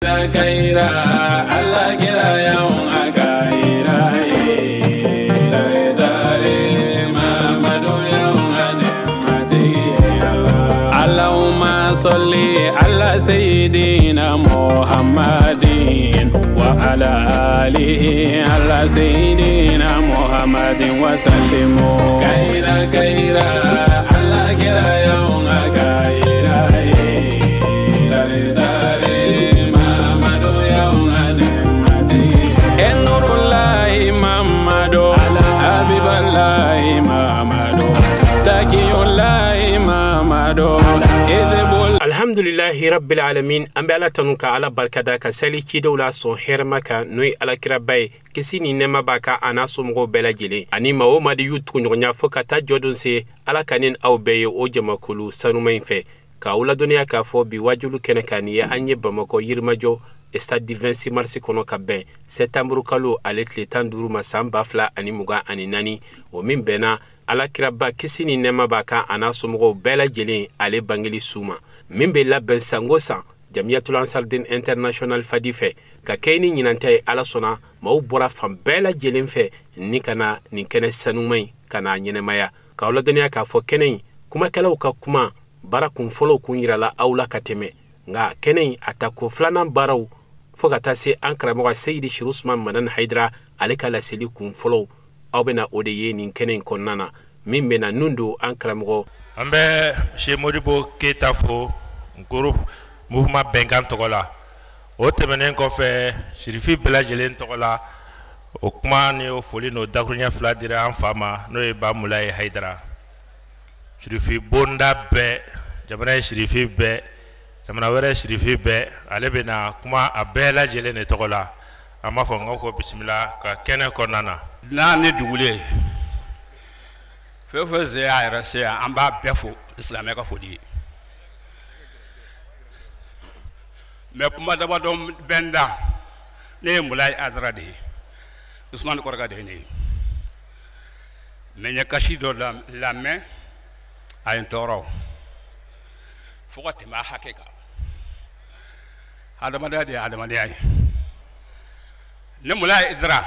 Kaira Allah kira yawan akaira dare dare Mamadu yawan anemati Allahumma salli ala sayyidina Muhammadin wa ala alihi ala sayyidina Muhammadin wa sallimu Kaira kaira Allah kira yawan akaira dare dare Mamadu Habiballahi Mamadu Takiyullahi Mamadu. Alhamdulillahi rabbil alamin, an bɛ Ala tanu ka Ala barikada ka sali cidenw la sɔn hɛrɛma kan, n'o ye alakiraba ye, kisi ni nɛɛma b'a kan a n'a somɔgɔw bɛɛ lajɛlen, ani maa o maa de y'u tuguɲɔgɔnya fo ka taa jɔdon se Ala ka ni aw bɛɛ ye o jamakulu sanuma in fɛ. K'aw ladɔnniya k'a fɔ bi wajulu kɛnɛ kan nin ye an ye Bamakɔ Yirimajɔ stade du 26 mars kɔnɔ ka bɛn septembre kalo ale tile 15 ma san 2024, o min bɛnna alakiraba kisi ni nɛɛma b'a kan a n'a somɔgɔw bɛɛ lajɛlen ale bangeli su ma, min bɛ labɛn sango san Jamiyatul Ansardin International Fadi fɛ ka kɛ ni ɲinanta ye. Ala sɔnna maaw bɔra fan bɛɛ lajɛlen fɛ ni ka na nin kɛnɛ sanuman in ka n'a ɲɛnɛmaya. K'aw ladɔnniya k'a fɔ kɛnɛ in kumakɛlaw ka kuma baara kun fɔlɔw kun yirala aw la ka tɛmɛ, nka kɛnɛ in a ta ko filanan baaraw fo ka taa se an karamɔgɔ Seyidi Siri Usman Madani Hayidara ale ka laseli kun fɔlɔw aw bɛna o de ye nin kɛnɛ in kɔnɔna na, min bɛna nun don an karamɔgɔ. An bɛ Monsieur Modibo Keyita fo groupe mouvement bɛnkan tɔgɔ la. O tɛmɛnen kɔfɛ, sirifi bɛɛ lajɛlen tɔgɔ la, o kuma ni o foli n'o dakuruɲɛ fila dira an fa ma, n'o ye Ba Mulayi Hayidara. Sirifi bonda bɛɛ, jamana ye sirifi bɛɛ, jamana wɛrɛ sirifi bɛɛ, ale bɛna kuma a bɛɛ lajɛlen de tɔgɔ la. An b'a fɔ n ko bisimila ka kɛnɛ kɔnɔna na. N'a ni dugulen fɛn fɛn ze y'a yɛrɛ se yan, an b'a bɛɛ fo silamɛ ka foli ye. Mɛ kuma damadɔ bɛ n da, ne ye Mulayi Hayidara de ye, Usumani kɔrɔkɛ de ye ne ye. Mɛ n ye kasi dɔ lamɛn, a ye n tɔɔrɔ fo ka tɛmɛ a hakɛ kan. Adamadenya de ye adamadenya ye. Ne Mulayi Hayidara,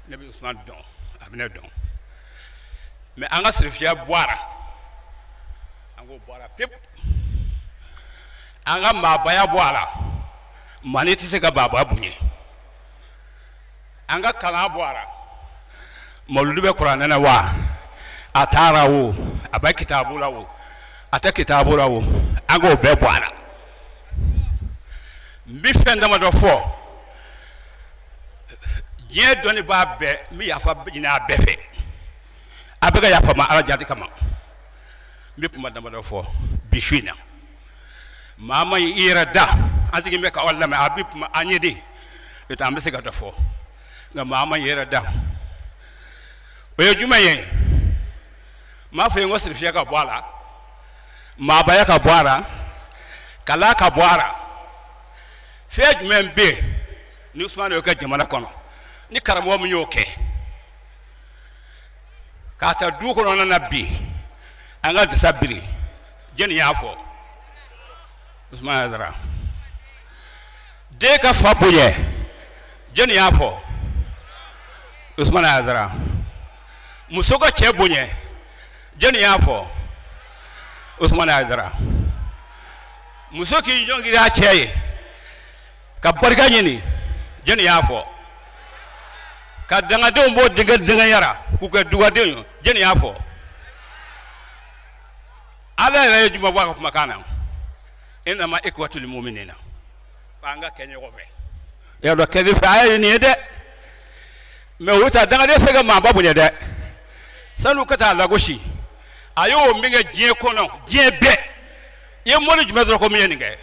ne bɛ Usumani dɔn, a bɛ ne dɔn. Mɛ an ka sirifiya bɔ a la, an k'o bɔ a la pewu. An ka maabaya bɔ a la, maani tɛ se ka maaba bonya. An ka kalan bɔ a la, mawuludu bɛ kuranɛ na wa a taara o, a bɛ kitabu la o, a tɛ kitabu la o, an k'o bɛɛ bɔ a la. N bɛ fɛn damadɔ fɔ, diɲɛ dɔnni b'a bɛɛ, n bɛ yafa ɲini a bɛɛ fɛ, a bɛ ka yafa ma Ala jati kama. N bɛ kuma damadɔ fɔ bi su in na. Maa ma i yɛrɛ da, an sigilen bɛ k'aw lamɛn, a bɛ kuma an ye de, n'o tɛ an bɛ se ka dɔ fɔ, nka maa ma i yɛrɛ da, o ye jumɛn ye? N b'a fɔ ye n ko sirifiya ka bɔ a la, maabaya ka bɔ a la, kalan ka bɔ a la. Fɛn jumɛn bɛ yen ni Usumani y'o kɛ jamana kɔnɔ, ni karamɔgɔ min y'o kɛ k'a ta du kɔnɔna na bi, an ka dasa biri, jɛnni y'a fɔ Usumani Hayidara. Den ka fa bonya, jɛnni y'a fɔ Usumani Hayidara. Muso ka cɛ bonya, jɛnni y'a fɔ Usumani Hayidara. Muso k'i ɲɔngiri a cɛ ye ka barika ɲini, jɛnni y'a fɔ. Ka dangadenw bɔ denkɛ denkɛyara k'u kɛ dugadenw ye, jɛnni y'a fɔ. Ala yɛrɛ ye juma fɔ a ka kumakan na, innama ikwatul mu'minina, an ka kɛ ɲɔgɔn fɛ. I y'a dɔn kɛli fɛ a ye nin ye dɛ, mɛ o ta dangaden se ka maaba bonya dɛ, san'u ka taa lagosi. A y'o min kɛ diɲɛ kɔnɔ, diɲɛ bɛɛ i ye mɔni jumɛn sɔrɔ ko min ye nin kɛ?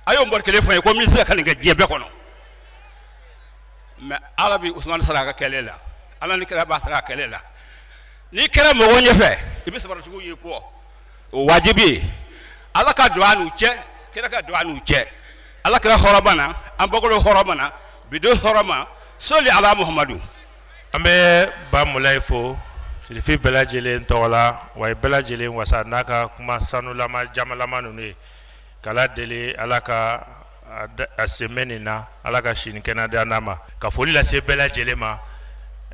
A y'o mɔri kelen fɔ n ye ko min sera ka nin kɛ diɲɛ bɛɛ kɔnɔ. Mɛ Ala bɛ Usumani sara a ka kɛlɛ la, Ala ni kira b'a sara a kɛlɛ la. N'i kɛra mɔgɔ ɲɛfɛ, i bɛ sabaratigiw y'i kɔ, o wajibi ye. Ala ka don a n'u cɛ, kira ka don a n'u cɛ. Ala kira hɔrɔma na, an bɔkolo hɔrɔma na, bi don hɔrɔma, sɔli ala Muhamadu. An bɛ Ba Mulayi fo sirifi bɛɛ lajɛlen tɔgɔ la, wa bɛɛ lajɛlen wasa n'a ka kuma sanulama jamalama ninnu ye. K'Ala deli Ala ka a sen bɛ nin na. Ala ka sini kɛnɛ d'an n'a ma. Ka foli lase bɛɛ lajɛlen ma.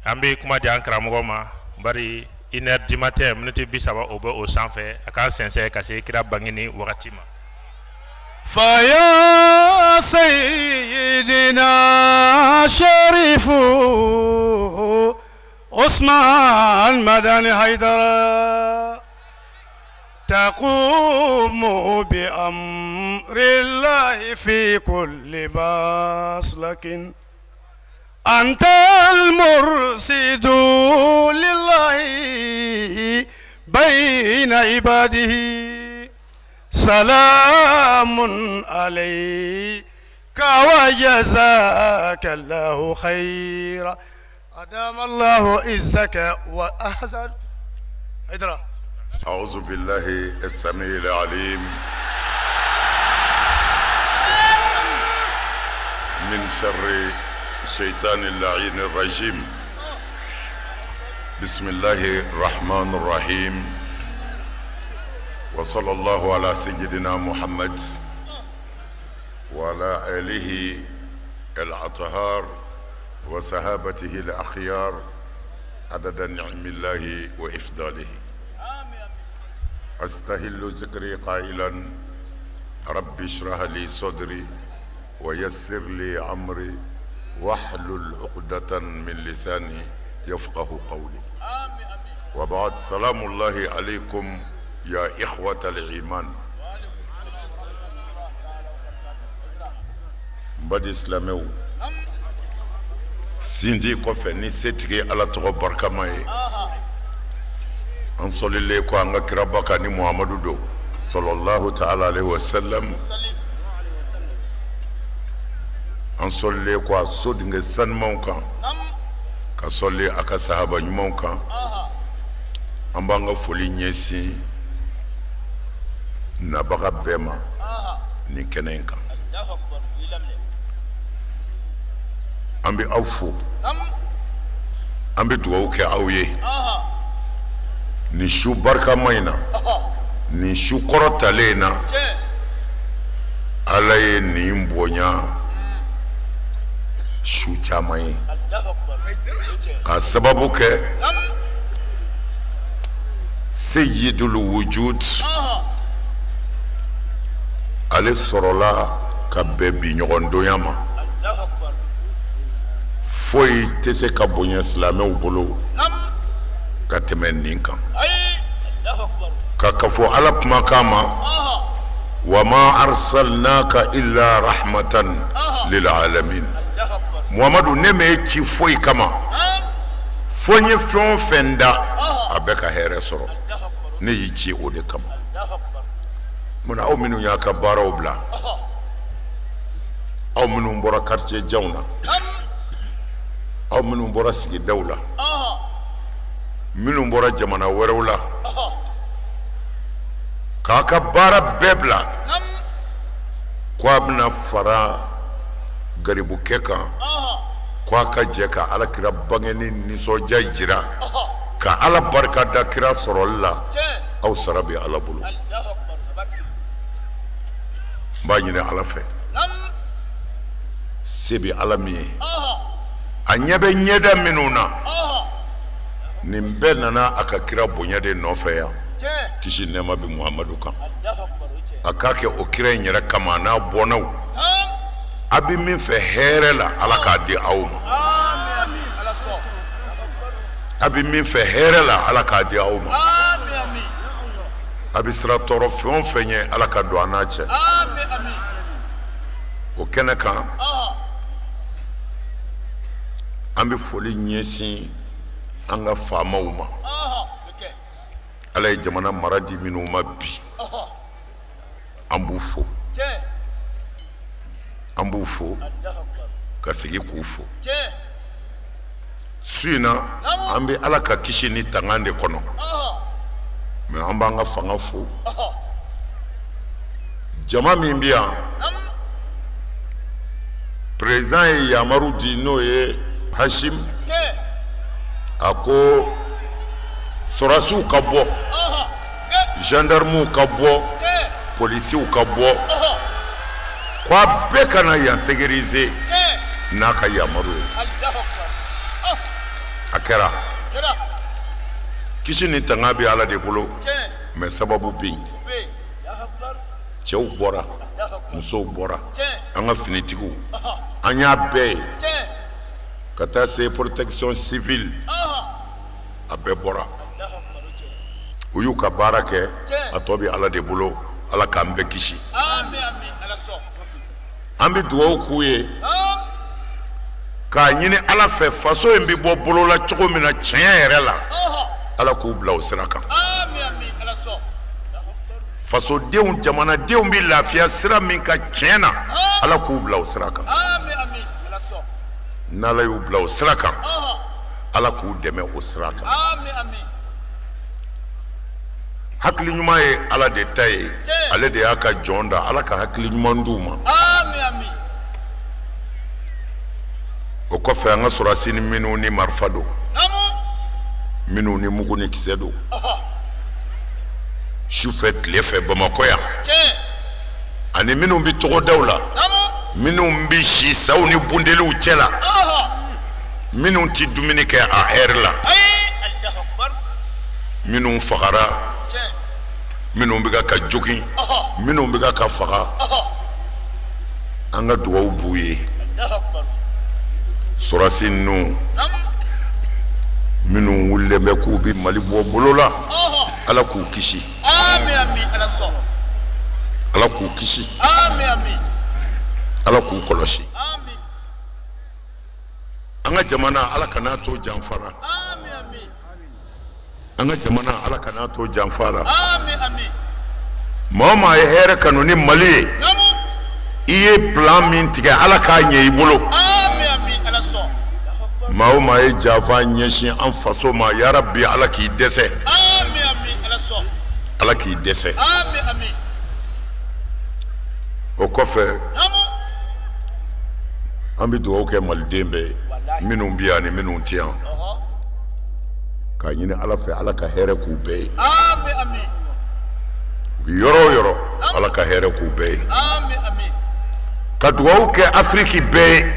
An bɛ kuma di an karamɔgɔ ma, bari 1h du matin miniti 30 o bɛ o sanfɛ, a k'an sɛnsɛn ka se kira bangeni wagati ma. فيا سيدنا شريف عثمان مدني حيدر تقوم بأمر الله في كل مسلك أنت المرشد لله بين عباده سلام عليك وجزاك الله خيرا أدام الله عزك وأحسن. أعوذ بالله السميع العليم من شر الشيطان اللعين الرجيم. بسم الله الرحمن الرحيم، وصلى الله على سيدنا محمد وعلى آله الأطهار وصحابته الأخيار عدد نعم الله وإفضاله. أستهل ذكري قائلا رب اشرح لي صدري ويسر لي أمري واحلل عقدة من لساني يفقه قولي. وبعد، سلام الله عليكم يا إخوة الإيمان. Mbadi silamɛw, sinji kɔfɛ ni setigi Ala tɔgɔ barikama ye, an sɔlilen ko an ka kiraba kan ni Muhamadu don sallallahu ta'ala alaihi wa sallam, an sɔlilen ko a sodenkɛ sanumanw kan, ka sɔli a ka sahaba ɲumanw kan. An b'an ka foli ɲɛsin nabaga bɛɛ ma nin kɛnɛ in kan. An bɛ aw fo, an bɛ dugawu kɛ aw ye nin su barikama in na, nin su kɔrɔtalen in na. Ala ye nin bonya su caman ye k'a sababu kɛ Seyyidul Wujud, ale sɔrɔla ka bɛn bi ɲɔgɔndonya ma. Foyi tɛ se ka bonya silamɛw bolo ka tɛmɛ nin kan. Ka kafo Ala kumakan ma, wa ma arsalnaka illa rahmatan lil alamin. Muhamadu, ne m'e ci foyi kama, fo n ye fɛn o fɛn da a bɛɛ ka hɛrɛ sɔrɔ, ne y'i ci o de kama. Munna aw minnu y'a ka baaraw bila, aw minnu bɔra quartier janw na, aw minnu bɔra sigidaw la, minnu bɔra jamana wɛrɛw la, k'a ka baara bɛɛ bila ko a bɛna fara garibukɛ kan, ko a ka jɛ ka Ala kira bangeni nisɔndiya jira, ka Ala barika da kira sɔrɔli la, aw sara bɛ Ala bolo. N b'a ɲini Ala fɛ, se bɛ Ala min ye, a ɲɛ bɛ ɲɛda minnu na, nin bɛɛ nana a ka kira bonya de nɔfɛ yan. Kisi nɛɛma bɛ Muhamadu kan, a k'a kɛ o kira in yɛrɛ kama n'a bɔnnaw. A bɛ min fɛ hɛrɛ la, Ala k'a di aw ma. A bɛ min fɛ hɛrɛ la, Ala k'a di aw ma. A bɛ sira tɔɔrɔ fɛn o fɛn ye, Ala ka don an n'a cɛ. O kɛnɛ kan, an bɛ foli ɲɛsin an ka faamaw ma. Ala ye jamana mara di minnu ma bi, an b'u fo, an b'u fo ka segin k'u fo. Su in na, an bɛ Ala ka kisi ni tanga de kɔnɔ, mɛ an b'an ka fanga fo. Jama min bɛ yan, président ye yamaru di, n'o ye Hashim, a ko sɔrɔdasiw ka bɔ, gendarmew ka bɔ, polisiw ka bɔ, Ko a bɛɛ ka na yan sécuriser n'a ka yamaru ye. A kɛra. Kisi ni tanga bɛ Ala de bolo, mais sababu bɛ yen. Cɛw bɔra, musow bɔra, an ka finitigiw, an y'a bɛɛ ye. Ka taa se protection civile, a bɛɛ bɔra. U y'u ka baara kɛ, a tɔ bɛ Ala de bolo, Ala k'an bɛɛ kisi. An bɛ dugawu k'u ye k'a ɲini Ala fɛ faso in bɛ bɔ bolo la cogo min na tiɲɛ yɛrɛ la, Ala k'u bila o sira kan. Fasodenw, jamanadenw bɛ lafiya sira min kan tiɲɛ na, Ala k'u bila o sira kan. N'Ala y'u bila o sira kan, Ala k'u dɛmɛ o sira kan. Hakili ɲuman ye Ala de ta ye, ale de y'a ka jɔn da, Ala ka hakili ɲuman d'u ma. O kɔfɛ an ka sɔrɔdasi ni minnu ni marifa don, minnu ni mugu ni kisɛ don, su fɛ tile fɛ Bamakɔ yan, ani minnu bɛ togodaw la, minnu bɛ si saw ni bundeliw cɛ la, minnu tɛ dumuni kɛ a heure la, minnu fagara, minnu bɛ ka jogin, minnu bɛ ka faga, an ka dugawu b'u ye. Sɔrɔdasi ninnu minnu wulilen bɛ k'u bɛ Mali bɔ bolo la, Ala k'u kisi. Ala k'u kisi. Ala k'u kɔlɔsi. An ka jamana, Ala kan'a to janfa la. An ka jamana, Ala kan'a to janfa la. Maa o maa ye hɛrɛ kanu ni Mali ye, i ye plan min tigɛ, Ala k'a ɲɛ i bolo. Maa o maa ye janfa ɲɛsin an faso ma, yarabi Ala k'i dɛsɛ. Ala k'i dɛsɛ. O kɔfɛ an bɛ dugawu kɛ maliden bɛɛ ye, minnu bɛ yan ni minnu tɛ yan, k'a ɲini Ala fɛ Ala ka hɛrɛ k'u bɛɛ ye. U bɛ yɔrɔ o yɔrɔ, Ala ka hɛrɛ k'u bɛɛ ye. Ka dugawu kɛ Afiriki bɛɛ ye,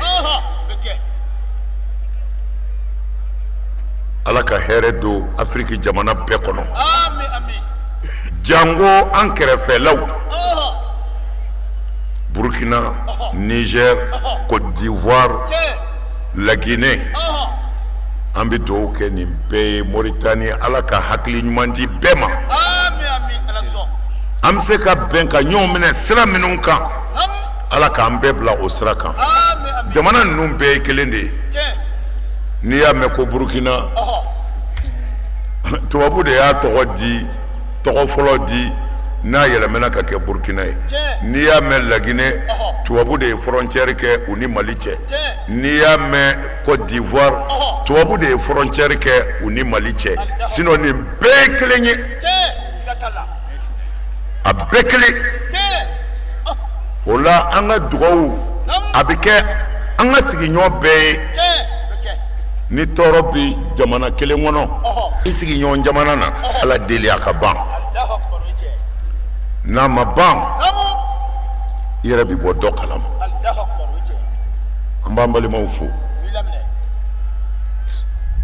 Ala ka hɛrɛ don Afiriki jamana bɛɛ kɔnɔ, jango an kɛrɛfɛlaw, Burkina, Niger, Côte d'Ivoire, la Guinée. An bɛ dugawu kɛ nin bɛɛ ye. Mauritanie, Ala ka hakili ɲuman di bɛɛ ma. An bɛ se ka bɛn ka ɲɔgɔn minɛ sira minnu kan, Ala k'an bɛɛ bila o sira kan. Jamana ninnu bɛɛ ye kelen de ye. N'i y'a mɛn ko Burkina, tubabu de y'a tɔgɔ di, tɔgɔ fɔlɔ di, n'a yɛlɛmana ka kɛ Burkina ye. N'i y'a mɛn Laginɛ, tubabu de ye frontière kɛ u ni Mali cɛ. N'i y'a mɛn Côte d'Ivoire, tubabu de ye frontière kɛ u ni Mali cɛ. Sinon nin bɛɛ ye kelen ye, a bɛɛ kelen. O la an ka dugawu a bɛ kɛ an ka sigiɲɔgɔn bɛɛ ye. Ni tɔɔrɔ bɛ jamana kelen kɔnɔ, i sigiɲɔgɔn jamana na, Ala deli a ka ban. N'a ma ban, i yɛrɛ bɛ bɔ dɔ kalama. An b'an balimaw fo,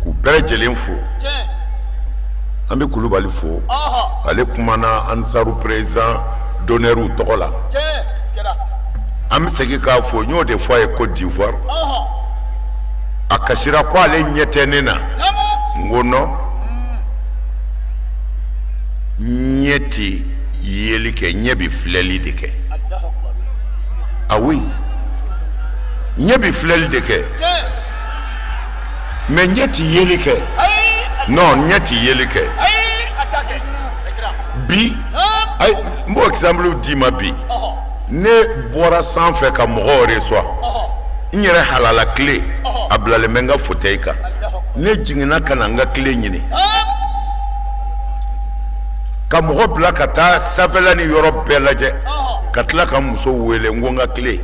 k'u bɛɛ lajɛlen fo. An bɛ Kulubali fo, ale kumana Ansaru président d'honneur tɔgɔ la. An bɛ segin k'a fo, n y'o de fɔ a ye Côte d'Ivoire. A kasira ko ale ɲɛ tɛ ne na. N ko non, ɲɛ tɛ yeli kɛ, ɲɛ bɛ filɛli de kɛ. Ah oui, ɲɛ bɛ filɛli de kɛ, mais ɲɛ tɛ yeli kɛ. Non, ɲɛ tɛ yeli kɛ. Bi, ayi, n b'o exemple d'i ma bi. Ne bɔra sanfɛ ka mɔgɔw reçoit. N yɛrɛ halala tile a bilalen bɛ n ka fauteuil kan. Ne jiginna ka na n ka tile ɲini, ka mɔgɔ bila ka taa sanfɛla ni yɔrɔ bɛɛ lajɛ, ka tila ka muso wele, n ko n ka tile.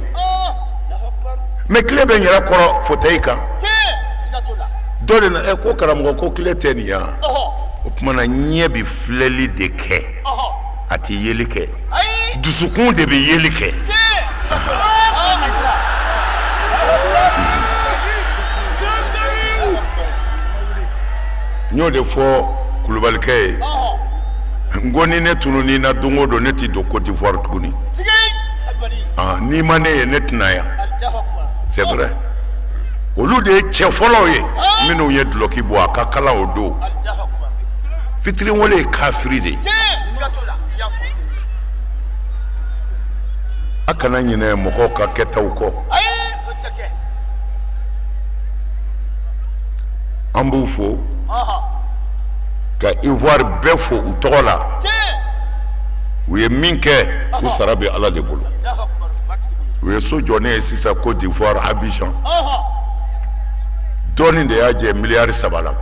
Mais tile bɛ n yɛrɛ kɔrɔ fauteuil kan. Dɔ de na ko karamɔgɔ ko tile tɛ nin yan. O tuma na ɲɛ bɛ filɛli de kɛ, a tɛ yeli kɛ. Dusukun de bɛ yeli kɛ. N y'o de fɔ kulubalikɛ ye n ko ni ne tunun'i na don o don ne ti don Côte d'Ivoire tuguni. N'i ma ne ye ne tɛna yan. C'est vrai. Olu de ye cɛ fɔlɔw ye minnu ye dulɔki bɔ a ka kalan o don. Fitiriwale ye kafiri de ye. A kana ɲinɛ mɔgɔw ka kɛtaw kɔ. An b'u fo ka Ivoire bɛɛ fo u tɔgɔ la. U ye min kɛ u sara bɛ Ala de bolo. U ye so jɔ ne ye sisan Côte d'Ivoire Abidjan. Dɔɔnin de y'a jɛ miliyari 3 la.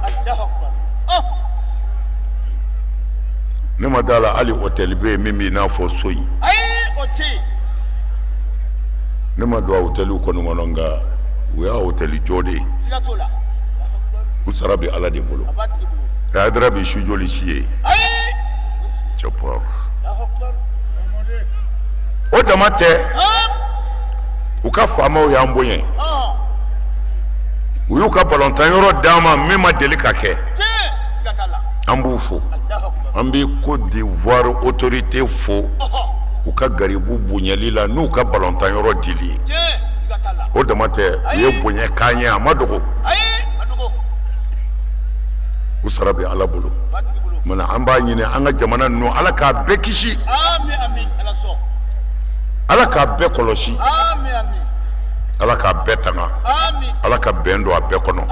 Ne ma d'a la hali hôtel bɛ yen min b'i n'a fɔ so in. Ne ma don a hôteliw kɔni kɔnɔ nka u y'a hôtel jɔ de ye. U sara bɛ Ala de bolo. Hayidara bi su joli si ye. Cɛpɔr. O dama tɛ. U ka faamaw y'an bonya. U y'u ka balontan yɔrɔ d'an ma min ma deli ka kɛ. An b'u fo. An bɛ Côte d'Ivoire autorité fo. U ka garibu bonyali la n'u ka balontan yɔrɔ dili ye. O dama tɛ u ye bonya k'an ye a ma dogo. U sara bɛ Ala bolo. Mana an b'a ɲini an ka jamana ninnu Ala k'a bɛɛ kisi. Ala k'a bɛɛ kɔlɔsi. Ala k'a bɛɛ tanga. Ala ka bɛn don a bɛɛ kɔnɔ.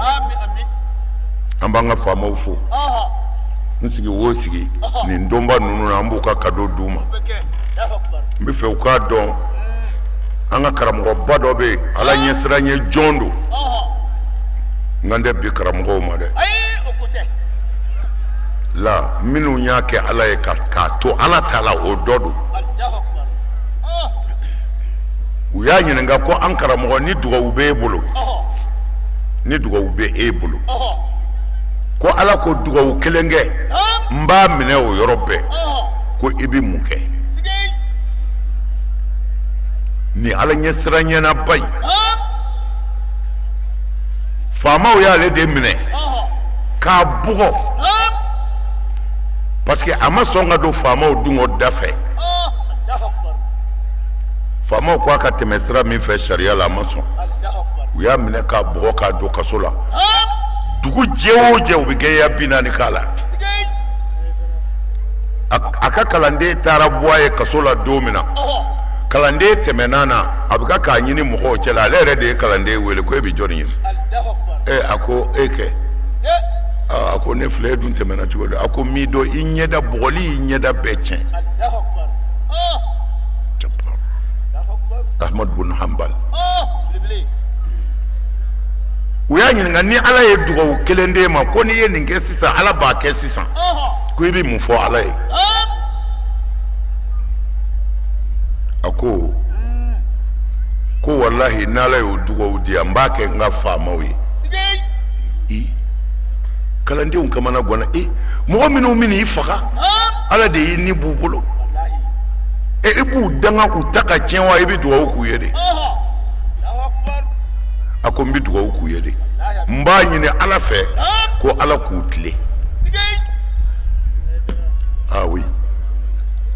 An b'an ka faamaw fo. N sigi o sigi nin donba ninnu na an b'u ka cadeau d'u ma. N bɛ fɛ u k'a dɔn an ka karamɔgɔba dɔ bɛ yen Ala ɲɛsiran ye jɔn don. N kan tɛ bi karamɔgɔw ma dɛ. La minnu y'a kɛ Ala ye k'a to Ala ta la o dɔ don. U y'a ɲininka ko an karamɔgɔ ni dugawu b'e bolo. Ni dugawu bɛ e bolo. Ko Ala ko dugawu kelen kɛ n b'a minɛ o yɔrɔ bɛɛ. Ko i bɛ mun kɛ? Ni Ala ɲɛsiran ɲɛnaba in. Faamaw y'ale de minɛ k'a bugɔ. Parce que a ma sɔn ka don faamaw dungɔ da fɛ. Faamaw ko a ka tɛmɛ sira min fɛ sariya la a ma sɔn. U y'a minɛ k'a bugɔ k'a don kaso la. Dugu jɛ o jɛ u bɛ gɛlɛya 40 k'a la. A ka kalanden taara bɔ a ye kaso la don min na. Kalanden tɛmɛna na a bɛ ka k'a ɲini mɔgɔw cɛ la ale yɛrɛ de ye kalanden wele ko e bɛ jɔnni ɲini. A ko e kɛ. A ko ne filɛ e dun tɛmɛna cogo di? A ko m'i dɔn i ɲɛda bugɔli y'i ɲɛda bɛɛ tiɲɛ. Ahmad bin Hanbal. U y'a ɲininka ni Ala ye dugawu kelen d'e ma ko n'i ye nin kɛ sisan Ala b'a kɛ sisan ko i bɛ mun fɔ Ala ye? A ko walahi n'Ala y'o dugawu di yan n b'a kɛ n ka faamaw ye. I kalandenw kamana ganna mɔgɔ minnu bɛ n'i faga Ala de y'i ni b'u bolo. I b'u danga u ta ka tiɲɛ wa i bɛ dugawu k'u ye de? A ko n bɛ dugawu k'u ye de. N b'a ɲini Ala fɛ ko Ala k'u tilen. Ah oui.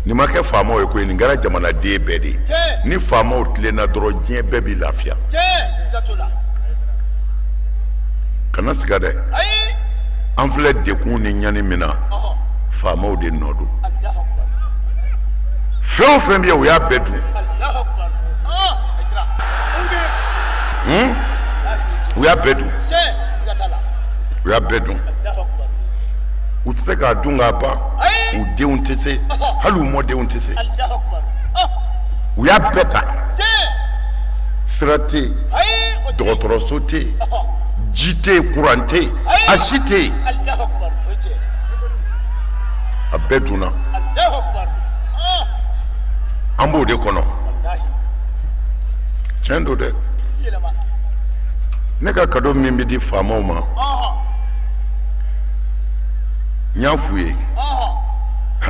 Nin ma kɛ faamaw ye koyi nin kɛra jamanaden bɛɛ de ye. Ni faamaw tilenna dɔrɔn diɲɛ bɛɛ b'i lafiya. Kana siga dɛ. An filɛ degun ni ɲani min na faamaw de nɔ don. Fɛn o fɛn bɛ yen u y'a bɛɛ dun. U y'a bɛɛ dun. U y'a bɛɛ dun. U tɛ se k'a dun k'a ban. U denw tɛ se. Hali u mɔdenw tɛ se. U y'a bɛɛ ta. Sira tɛ yen. Dɔgɔtɔrɔso tɛ yen. Ji tɛ yen, kuran tɛ yen. A si tɛ yen. A bɛɛ dunna. An b'o de kɔnɔ. Tiɲɛ don dɛ. Ne ka cadeau min bɛ di faamaw ma. N y'a f'u ye.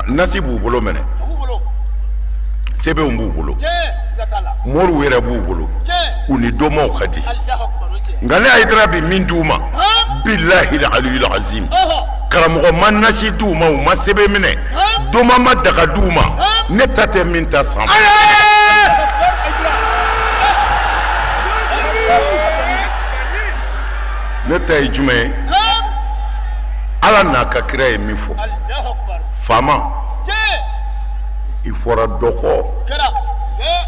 Nasi b'u bolo minɛ. Sɛbɛnw b'u bolo. Moriw yɛrɛ b'u bolo. U ni dɔnmaw ka di. Nka ne Hayidara bi min d'u ma. Bilahi aliyul azim. Karamɔgɔ ma nasi d'u ma, u ma sɛbɛn minɛ, doma ma daga d'u ma, ne ta tɛ min ta san. Ne ta ye jumɛn ye? Ala n'a ka kira ye min fɔ. Faama, i fɔra dɔ kɔ.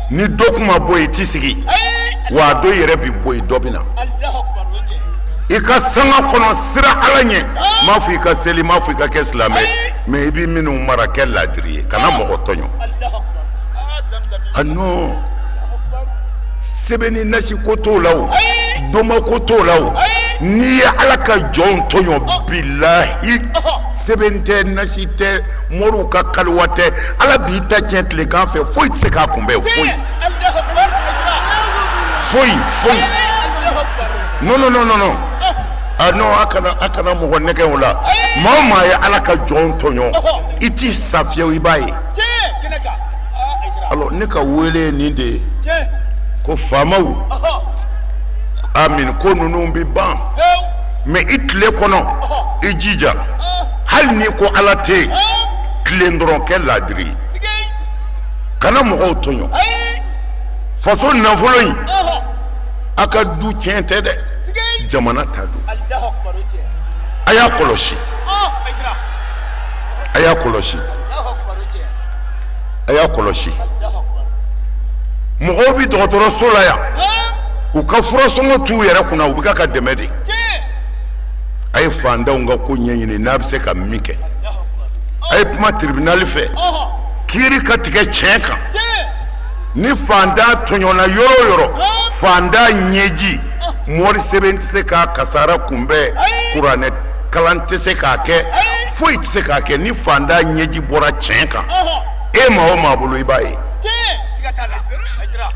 Ni dɔ kun ma bɔ yen, i t'i sigi. Wa a dɔ yɛrɛ bi bɔ yen, dɔ bɛ na. I ka sanga kɔnɔ sira Ala ɲɛ. N m'a fɔ i ka seli, n m'a fɔ i ka kɛ silamɛ, mais i bɛ minnu mara kɛ laadiri ye, kana mɔgɔ tɔɲɔ. Ah non, sɛbɛnni nasi ko t'o la o, doma ko t'o la o. N'i ye Ala ka jɔnw tɔɲɔ, bilahi, sɛbɛn tɛ, nasi tɛ, moriw ka kaliwa tɛ, Ala b'i ta tiɲɛ tilegan fɛ, foyi tɛ se k'a kunbɛn, foyi. Foyi, foyi. Non, non, non, non, non. Ah non, a kana mɔgɔ nɛgɛ o la. Maa o maa ye Ala ka jɔn tɔɲɔ, i t'i sa fiyewu, i b'a ye. Alors ne ka wele ye nin de ye, ko faamaw, amin, ko ninnu bi ban, mais i tile kɔnɔ, i jija, hali n'i ko Ala tɛ yen, tilen dɔrɔn kɛ laadiri ye, kana mɔgɔw tɔɲɔ. Faso nafolo in, a ka du tiɲɛ tɛ dɛ, jamana ta don. A y'a kɔlɔsi, a y'a kɔlɔsi, a y'a kɔlɔsi. Mɔgɔw bi dɔgɔtɔrɔso la yan, u ka furasɔngɔ t'u yɛrɛ kunna, u bɛ ka dɛmɛ de. A ye fantanw ka ko ɲɛɲini n'a bɛ se ka min kɛ. A ye kuma tribunal fɛ, kiiri ka tigɛ tiɲɛ kan. Ni fantan tɔɲɔna yɔrɔ o yɔrɔ, fantan ɲɛji, mori sɛbɛn tɛ se k'a kasara kunbɛn, kuranɛ kalan tɛ se k'a kɛ, foyi tɛ se k'a kɛ. Ni fantan ɲɛji bɔra tiɲɛ kan, e maa o maa bolo i b'a ye.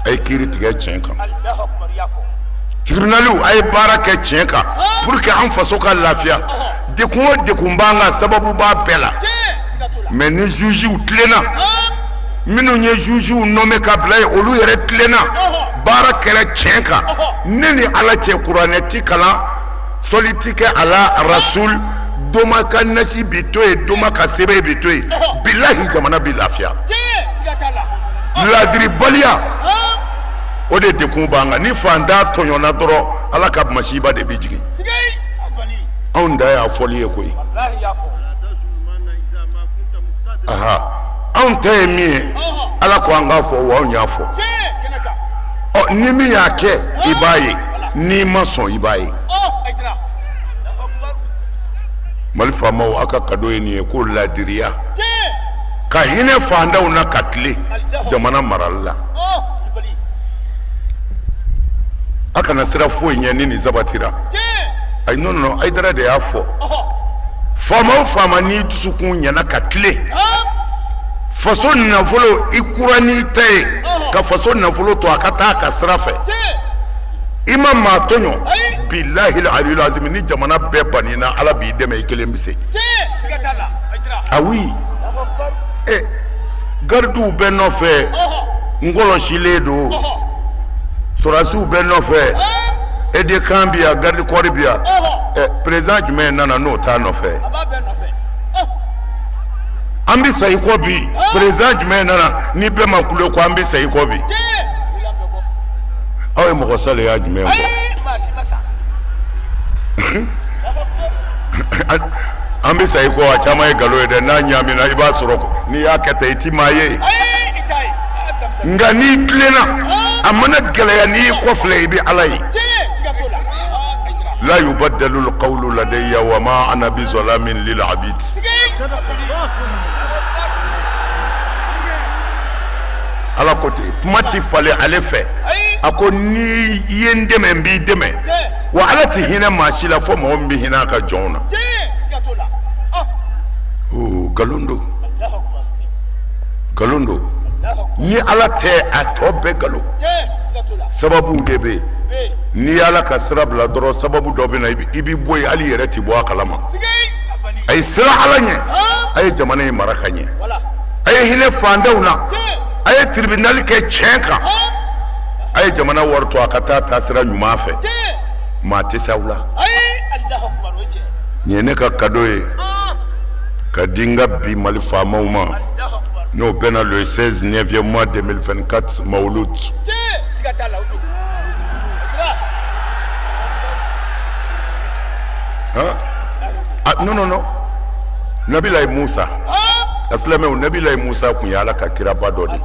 A ye kiiri tigɛ tiɲɛ kan. Tribunaliw, a ye baara kɛ tiɲɛ kan pour que an faso ka lafiya. Dekun o dekun b'an kan, sababu b'a bɛɛ la. Mais ni jugew tilenna, minnu ye jugew nommé ka bila yen, olu yɛrɛ tilenna, baara kɛra tiɲɛ kan. Ne ni Ala cɛ, kuranɛ ti kalan, sɔli ti kɛ a la, rasul, doma ka nasi bi to yen, doma ka sɛbɛn bi to yen, bilahi jamana bi lafiya. Laadiribaliya, o de dekun b'an kan. Ni fantan tɔɲɔna dɔrɔn, Ala ka masiba de bi jigin. Anw da y'a fɔli ye koyi. Aha, anw ta ye min ye, Ala ko an k'a fɔ, wa anw y'a fɔ. Ɔ, ni min y'a kɛ, i b'a ye, n'i ma sɔn, i b'a ye. Mali faamaw, aw ka cadeau ye nin ye, ko laadiriya, ka hinɛ fantanw na ka tilen jamana marali la. A kana sira foyi ɲɛ ni nin sabatira. Ayi, non, non, Hayidara de y'a fɔ. Faama o faama, n'i dusukun ɲɛna ka tilen, faso nafolo i kura n'i ta ye, ka faso nafolo to a ka taa a ka sira fɛ, i ma maa tɔɲɔ, bilahi aliyul azim, ni jamana bɛɛ banina, Ala b'i dɛmɛ, i kelen bɛ se. Ah oui, garidiw bɛ nɔfɛ, n kɔlɔsilen don, sɔrɔdasiw bɛ nɔfɛ, aide-de-camp bi yan, garde corps bi yan. Président jumɛn nana n'o t'a nɔfɛ? An bɛ sa i kɔ bi, président jumɛn nana ni bɛɛ ma kule ko an bɛ sa i kɔ bi? Aw ye mɔgɔ saleya jumɛn fɔ? An bɛ sa i kɔ, a caman ye nkalon ye dɛ. N'a ɲaamina, i b'a sɔrɔ n'i y'a kɛ tan, i ti maa ye. Nka n'i tilenna, a mana gɛlɛya, n'i y'i kɔfilɛ, i bɛ Ala ye. La yubaddalu alqawlu ladayya wa ma ana bizalamin lil abid. Ala ko ten, kuma ti falen ale fɛ. A ko n'i ye n dɛmɛ, n b'i dɛmɛ. Wa Ala ti hinɛ maa si la fo mɔgɔ min bɛ hinɛ a ka jɔnw na. Oo, nkalon don, nkalon don. Ni Ala tɛ, a tɔ bɛɛ nkalon. Sababuw de bɛ yen. N'i ye Ala ka sira bila dɔrɔn, sababu dɔ bɛ na, i bɛ bɔ yen, hali i yɛrɛ ti bɔ a kalama. A ye siran Ala ɲɛ, a ye jamana in mara ka ɲɛ, a ye hinɛ fantanw na, a ye tribunal kɛ tiɲɛ kan, a ye jamana wari to a ka taa taasira ɲuman fɛ. Maa tɛ se aw la. Nin ye ne ka cadeau ye. Ka di n ka bi Mali faamaw ma n'o bɛnna le 16 9e mois 2024 Mawulud. Ah non non non, Nabilayi Musa, a silamɛw, Nabilayi Musa kun ye Ala ka kiraba dɔ de ye.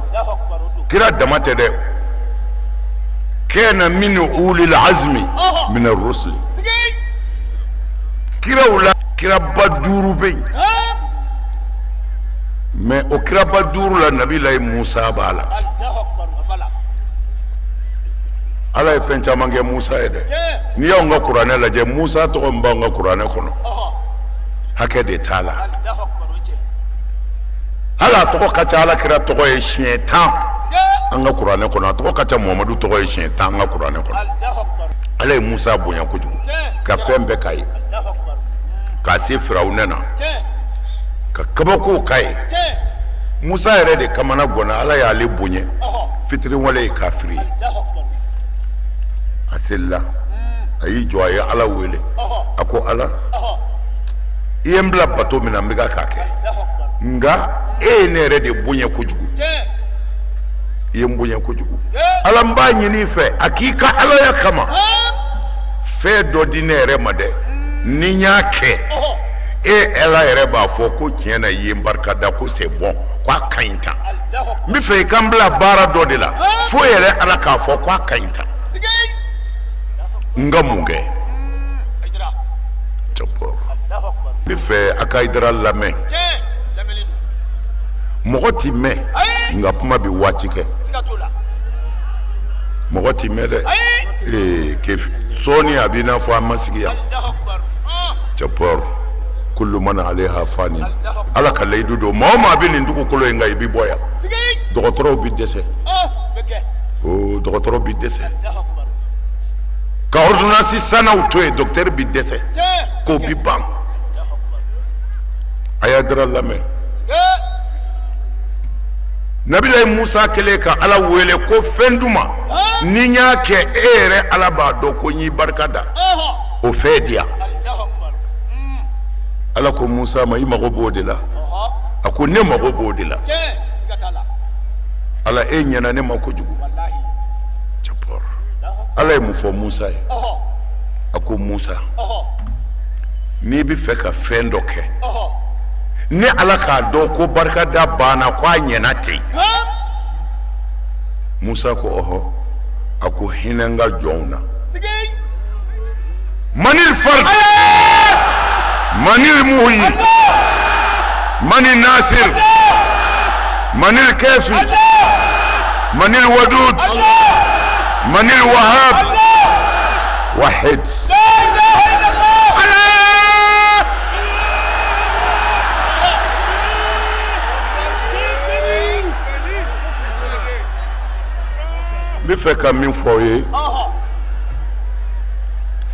Kira dama tɛ dɛ. Kana min ulil azmi min ar-rusuli. Kiraw la kiraba 5 bɛ yen. Mais o kiraba 5 la Nabilayi Musa b'a la. Ala ye fɛn caman kɛ Musa ye dɛ. N'i y'anw ka kuranɛ lajɛ, Musa tɔgɔ min b'anw ka kuranɛ kɔnɔ, hakɛ de t'a la. Hali a tɔgɔ ka ca Ala kira tɔgɔ ye siɲɛ 10 an ka kuranɛ kɔnɔ. A tɔgɔ ka ca Muhamadu tɔgɔ ye siɲɛ 10 an ka kuranɛ kɔnɔ. Ala ye Musa bonya kojugu ka fɛn bɛɛ k'a ye, k'a se Firawunɛ na, ka kabakow k'a ye. Musa yɛrɛ de kamana gwanna, Ala y'ale bonya. Fitiriwale ye kafiri ye. A selila, a y'i jɔ, a ye Ala wele. A ko Ala, i ye n bila bato min na, n bɛ k'a kɛ, nka e ye ne yɛrɛ de bonya kojugu. I ye n bonya kojugu. Ala, n b'a ɲini i fɛ a k'i ka Alaya kama fɛn dɔ di ne yɛrɛ ma dɛ. Ni n y'a kɛ, e Ala yɛrɛ b'a fɔ ko tiɲɛ na i ye n barika da, ko c'est bon, k'a ka ɲi tan. N bɛ fɛ i ka n bila baara dɔ de la fo yɛrɛ Ala k'a fɔ k'a ka ɲi tan. N ka mun kɛ? N bɛ fɛ a ka Hayidara lamɛn. Mɔgɔ ti mɛn, nka kuma bɛ waati kɛ. Mɔgɔ ti mɛn dɛ. Ee sɔɔni a b'i n'a fɔ an ma sigi yan. Cɛpɔr kullu man alayha fani. Ala ka layidu don maa o maa bɛ nin dugukolo in kan, i bɛ bɔ yan. Dɔgɔtɔrɔw bɛ dɛsɛ. Oo, dɔgɔtɔrɔ bɛ dɛsɛ. Ka ordonnance sannaw to yen, docteur bɛ dɛsɛ. K'o bɛ ban. A y'a dara lamɛn. Nabilayi Musa kɛlen ka Ala wele ko fɛn d'u ma, ni n y'a kɛ e yɛrɛ Ala b'a dɔn ko n y'i barika da, o fɛn di yan. Ala ko Musa ma, i mago b'o de la. A ko ne mago b'o de la. Ala, e ɲɛna ne ma kojugu. Ala ye mun fɔ Musa ye? A ko Musa, n'i bɛ fɛ ka fɛn dɔ kɛ, ni Ala k'a dɔn ko barikada banna, ko a ɲɛna ten. Musa ko ɔhɔ. A ko hinɛ n ka jɔnw na. Manil fard, manil muhyi, manil nasir, manil kafi, manil wadud, manil wahab, wahid. N bɛ fɛ ka min fɔ aw ye,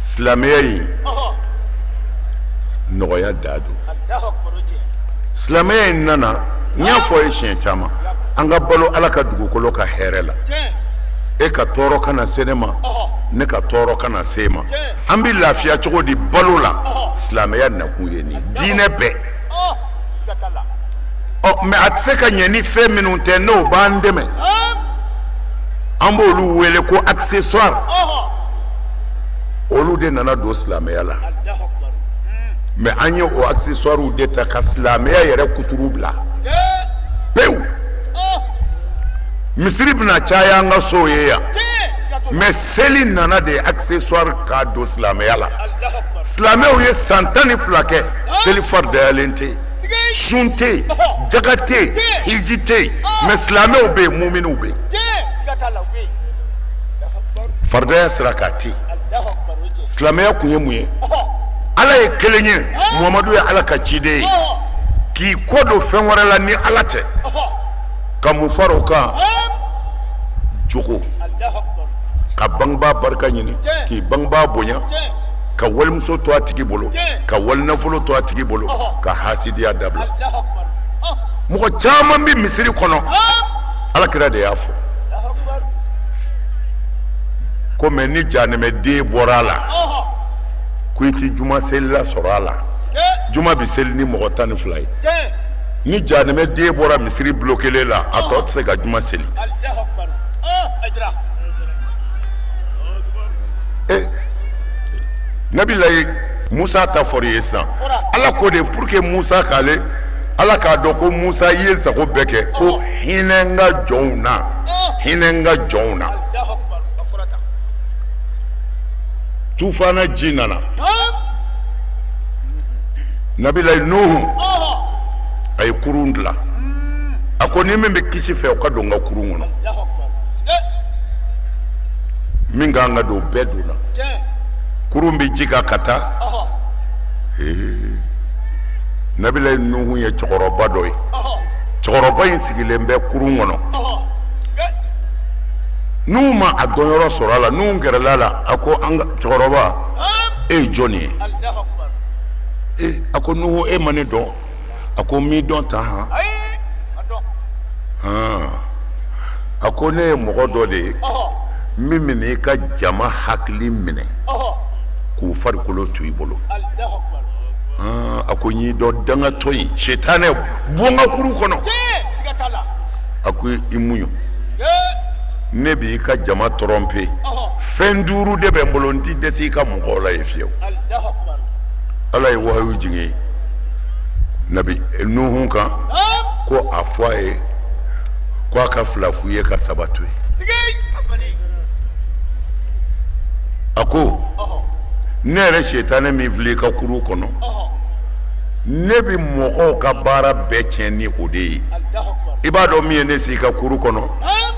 silamɛya in nɔgɔya da don. Silamɛya in nana, n y'a fɔ aw ye siɲɛ caman, an ka balo Ala ka dugukolo ka hɛrɛ la. E ka tɔɔrɔ kana se ne ma, ne ka tɔɔrɔ kana se e ma. An bɛ lafiya cogo di balo la? Silamɛya nakun ye nin, diinɛ bɛɛ. Ɔ mɛ a tɛ se ka ɲɛ ni fɛn minnu tɛ, n'o b'an dɛmɛ, an b'olu wele ko accessoire. Olu de nana don silamɛya la. Mais an ye o accessoires de ta ka silamɛya yɛrɛ kuturu bila pewu. Misiri bɛna caya an ka sow ye yan, mais seli nana de accessoire k'a don silamɛya la. Silamɛw ye san 12 kɛ, seli faridayalen tɛ yen, sun tɛ yen, jaga tɛ yen, hiji tɛ yen, mais silamɛw bɛ yen, muminiw bɛ yen. Faridaya sira k'a tɛ yen. Silamɛya kun ye mun ye? Ala ye kelen ye, Muhamadu ye Ala ka ciden ye. K'i kɔ don fɛn wɛrɛ la ni Ala tɛ, ka mun fara o kan? Jogo, ka bangebaa barika ɲini, k'i bangebaa bonya, ka walimuso to a tigi bolo, ka walinafolo to a tigi bolo, ka hasidiya dabila. Mɔgɔ caman bɛ misiri kɔnɔ, Ala kira de y'a fɔ ko mɛ ni janɛmɛden bɔra a la, ko i ti juma selila sɔrɔ a la. Juma bɛ seli ni mɔgɔ 12 ye. Ni jahanamɛ den bɔra misiri bulon la, a tɔ tɛ se ka juma seli. Nabilayi Musa ta fɔra i ye sisan. Ala ko de pour que Musa k'ale Ala k'a dɔn ko Musa ye sago bɛɛ kɛ ko hinɛ n ka jɔnw na, hinɛ n ka jɔnw na. Tufana ji nana. Nabilayi Nuhu a ye kurun dilan. A ko ni min bɛ kisi fɛ o ka don n ka kurun kɔnɔ. Min kan ka don bɛɛ donna. Kurun bɛ ji kan ka taa. Nabilayi Nuhu ye cɛkɔrɔba dɔ ye. Cɛkɔrɔba in sigilen bɛ kurun kɔnɔ. N'u ma a dɔnyɔrɔ sɔrɔ a la, n'u gɛrɛla a la, a ko an ka cɛkɔrɔba, e ye jɔn ye? A ko Nuhu, e ma ne dɔn. A ko n m'i dɔn tan han. A ko ne ye mɔgɔ dɔ de ye min bɛna i ka jama hakili minɛ k'u farikolo to i bolo. A ko n y'i dɔn dangatɔ in, sitanɛ bɔ n ka kurun kɔnɔ. A ko i muɲu, ne b'i ka jama tromper. Fɛn 5 de bɛ n bolo, n ti dɛsɛ i ka mɔgɔw la yen fiyewu. Ala ye wahayu jigin Nabi Nuhu kan ko a fɔ a ye ko a ka 2 f'u ye ka 3 to yen. A ko ne yɛrɛ sitanɛ min filɛ i ka kurun kɔnɔ, ne bɛ mɔgɔw ka baara bɛɛ tiɲɛ ni o de ye. I b'a dɔn min ye ne se i ka kurun kɔnɔ,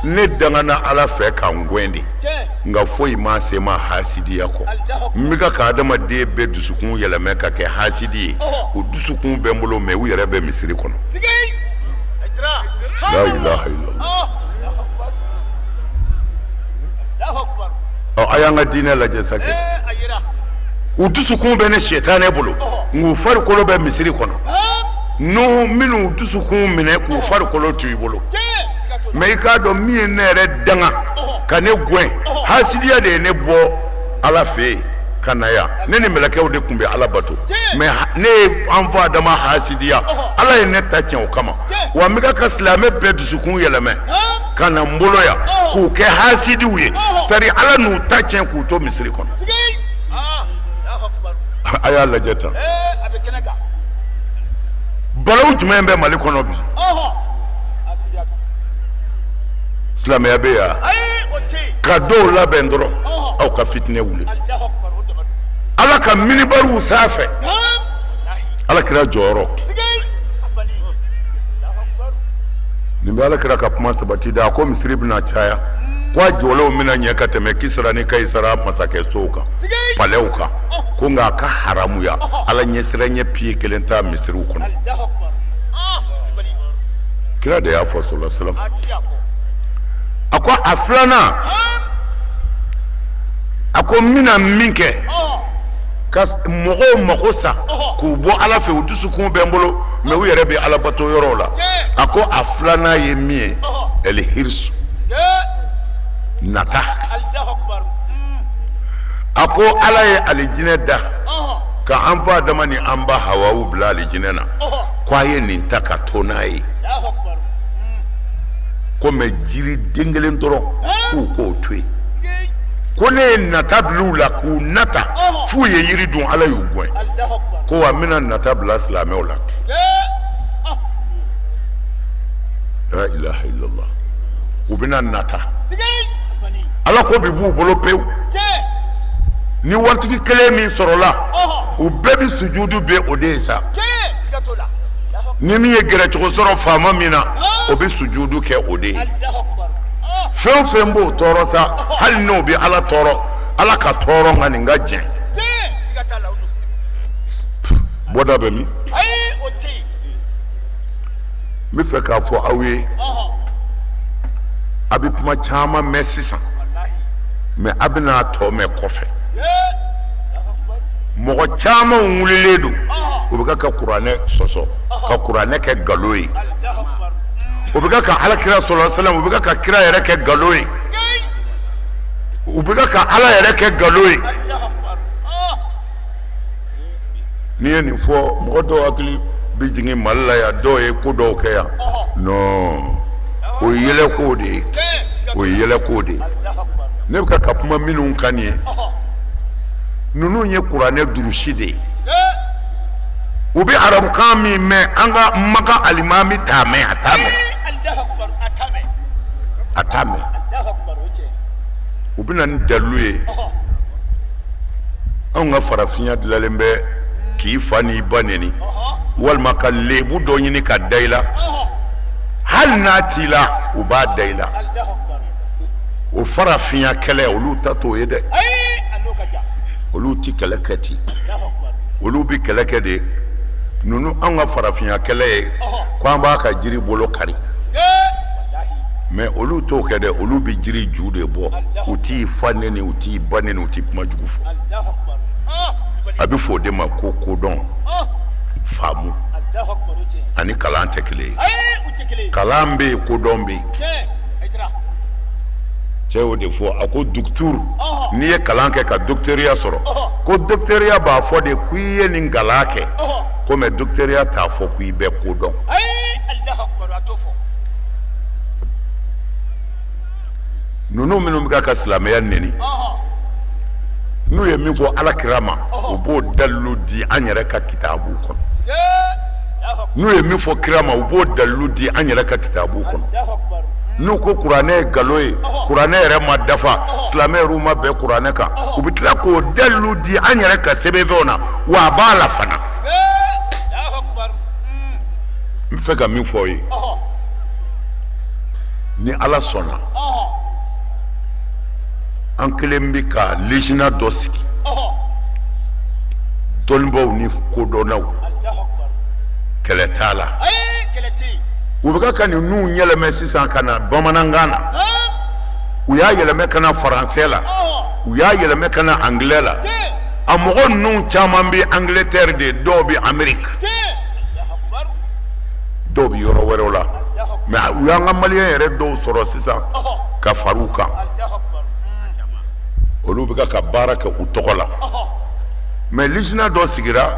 ne dangana Ala fɛ ka n gɛn de, nka foyi ma se ma hasidiya kɔ. N bɛ ka adamaden bɛɛ dusukun yɛlɛmɛ ka kɛ hasidi ye. O dusukun bɛ n bolo mɛ u yɛrɛ bɛ misiri kɔnɔ. La ilaha illallah. A y'an ka diinɛ lajɛ sa kɛ. U dusukun bɛ ne sitanɛ bolo, nk'u farikolo bɛ misiri kɔnɔ. N'u minnu dusukun minɛ k'u farikolo to i bolo. Mɛ i k'a dɔn min ye ne yɛrɛ danga ka ne gɛn, hasidiya de ye ne bɔ Ala fɛ yen ka na yan. Ne ni mɛlɛkɛw de tun bɛ Ala bato, mɛ ne ye an fa Adama hasidiya, Ala ye ne ta tiɲɛ o kama. Wa n bɛ ka silamɛ bɛɛ dusukun yɛlɛmɛ ka na n bolo yan k'u kɛ hasidiw ye, tari Ala n'u ta tiɲɛ k'u to misiri kɔnɔ. A y'a lajɛ tan. Balawu jumɛn bɛ Mali kɔnɔ bi? Silamɛya bɛ yan. Ka dɔw labɛn dɔrɔn aw ka fitinɛ wuli. Ala ka minibariw sanfɛ, Ala kira jɔyɔrɔ. Nin bɛ Ala kira ka kuma sabati da. A ko misiri bɛna caya, ko a jɔlenw bɛna ɲɛ ka tɛmɛ Kisira ni Kayisara masakɛsow kan, palɛw kan. Ko nka a ka haramuya, Ala ɲɛsiranɲɛ piye kelen t'a misiriw kɔnɔ. Kira de y'a fɔ sallallahu alaihi wasallam. A ko a filanan, a ko n bɛna min kɛ ka mɔgɔw mako sa k'u bɔ Ala fɛ, u dusukun bɛ n bolo mɛ u yɛrɛ bɛ Ala bato yɔrɔw la. A ko a filanan ye min ye, ɛlihirisu, nata. A ko Ala ye alijinɛ da ka an fa Adama ni an ba Hawawu bila alijinɛ na, ko a ye nin ta ka to n'a ye, ko mɛ jiri den kelen dɔrɔn k'u k'o to yen. Ko ne ye nata bila u la k'u nata f'u ye yiri dun, Ala y'u gɛn. Ko wa n bɛna nata bila silamɛw la. La ilaha illallah. U bɛna nata. Ala ko bi b'u bolo pewu. Ni waritigi kelen min sɔrɔla, u bɛɛ bɛ sujudu bɛ o de ye sa. Ni min ye gɛrɛcogo sɔrɔ faama min na, o bɛ sujudu kɛ o de ye. Fɛn o fɛn b'o tɔɔrɔ sa, hali n'o bɛ Ala tɔɔrɔ, Ala ka tɔɔrɔ nka nin ka jɛn. Bɔda bɛ min? N bɛ fɛ k'a fɔ aw ye, a bɛ kuma caman mɛn sisan, mɛ a bɛna a tɔ mɛn kɔfɛ. Mɔgɔ caman wulilen don, u bɛ ka kuranɛ sɔsɔ, ka kuranɛ kɛ nkalon ye. U bɛ ka Ala kira sallallahu alaihi wasallam, u bɛ ka kira yɛrɛ kɛ nkalon ye. U bɛ ka Ala yɛrɛ kɛ nkalon ye. N'i ye nin fɔ mɔgɔ dɔw hakili bɛ jigin Mali la yan, dɔw ye ko dɔw kɛ yan. Non, o ye yɛlɛko de ye, o ye yɛlɛko de ye. Ne bɛ ka kuma minnu kan nin ye, ninnu ye kuranɛ durusi de ye. U bɛ arabukan min mɛn, an ka Makan alimami t'a mɛn, a t'a mɛn, a t'a mɛn. U bɛ na ni dalilu ye. Anw ka farafinya dilanlen bɛ k'i fa n'i ba neni, walima ka lebu dɔ ɲini ka da i la, hali n'a t'i la u b'a da i la. O farafinya kɛlɛ, olu ta t'o ye dɛ. Olu ti kɛlɛ kɛ ten, olu bi kɛlɛ kɛ de. Ninnu anw ka farafinya kɛlɛ ye ko an b'a ka jiri bolo kari, mais olu t'o kɛ dɛ. Olu bi jiri ju de bɔ. U t'i fa neni, u t'i ba neni, u t'i kuma jugu fɔ. A bɛ fɔ o de ma ko kodɔn, faamu ani kalan tɛ kelen ye. Kalan bɛ yen, kodɔn bɛ yen. Cɛ y'o de fɔ, a ko docteur, n'i ye kalan kɛ ka docteuriya sɔrɔ, ko docteuriya b'a fɔ de ko i ye nin kalan kɛ, ko mais docteuriya t'a fɔ ko i bɛ kodɔn. Ninnu minnu bɛ ka silamɛya neni, n'u ye min fɔ ala kira ma, u b'o dalilu di an yɛrɛ ka kitabu kɔnɔ. N'u ye min fɔ kira ma, u b'o dalilu di an yɛrɛ ka kitabu kɔnɔ. N'u ko kuranɛ ye nkalon ye, kuranɛ yɛrɛ ma dafa, silamɛ yɛrɛw ma bɛn kuranɛ kan, u bɛ tila k'o dalilu di an yɛrɛ ka sɛbɛnfɛnw na, wa a b'a la fana. N bɛ fɛ ka min fɔ aw ye, ni ala sɔnna, an kelen bɛ ka lejina dɔ sigi, dɔnnibaaw ni kodɔnnaw, kɛlɛ t'a la. U bɛ ka ninnu yɛlɛmɛ sisan ka na bamanankan na, u y'a yɛlɛmɛ ka na faransɛ la, u y'a yɛlɛmɛ ka na angilɛ la. A mɔgɔ ninnu caman bɛ Angleterre de, dɔw bɛ Amérique, dɔw bɛ yɔrɔ wɛrɛw la. Mais u y'an ka maliyɛn yɛrɛ dɔw sɔrɔ sisan ka far'u kan. Olu bɛ ka baara kɛ u tɔgɔ la. Mais lijina dɔ sigira,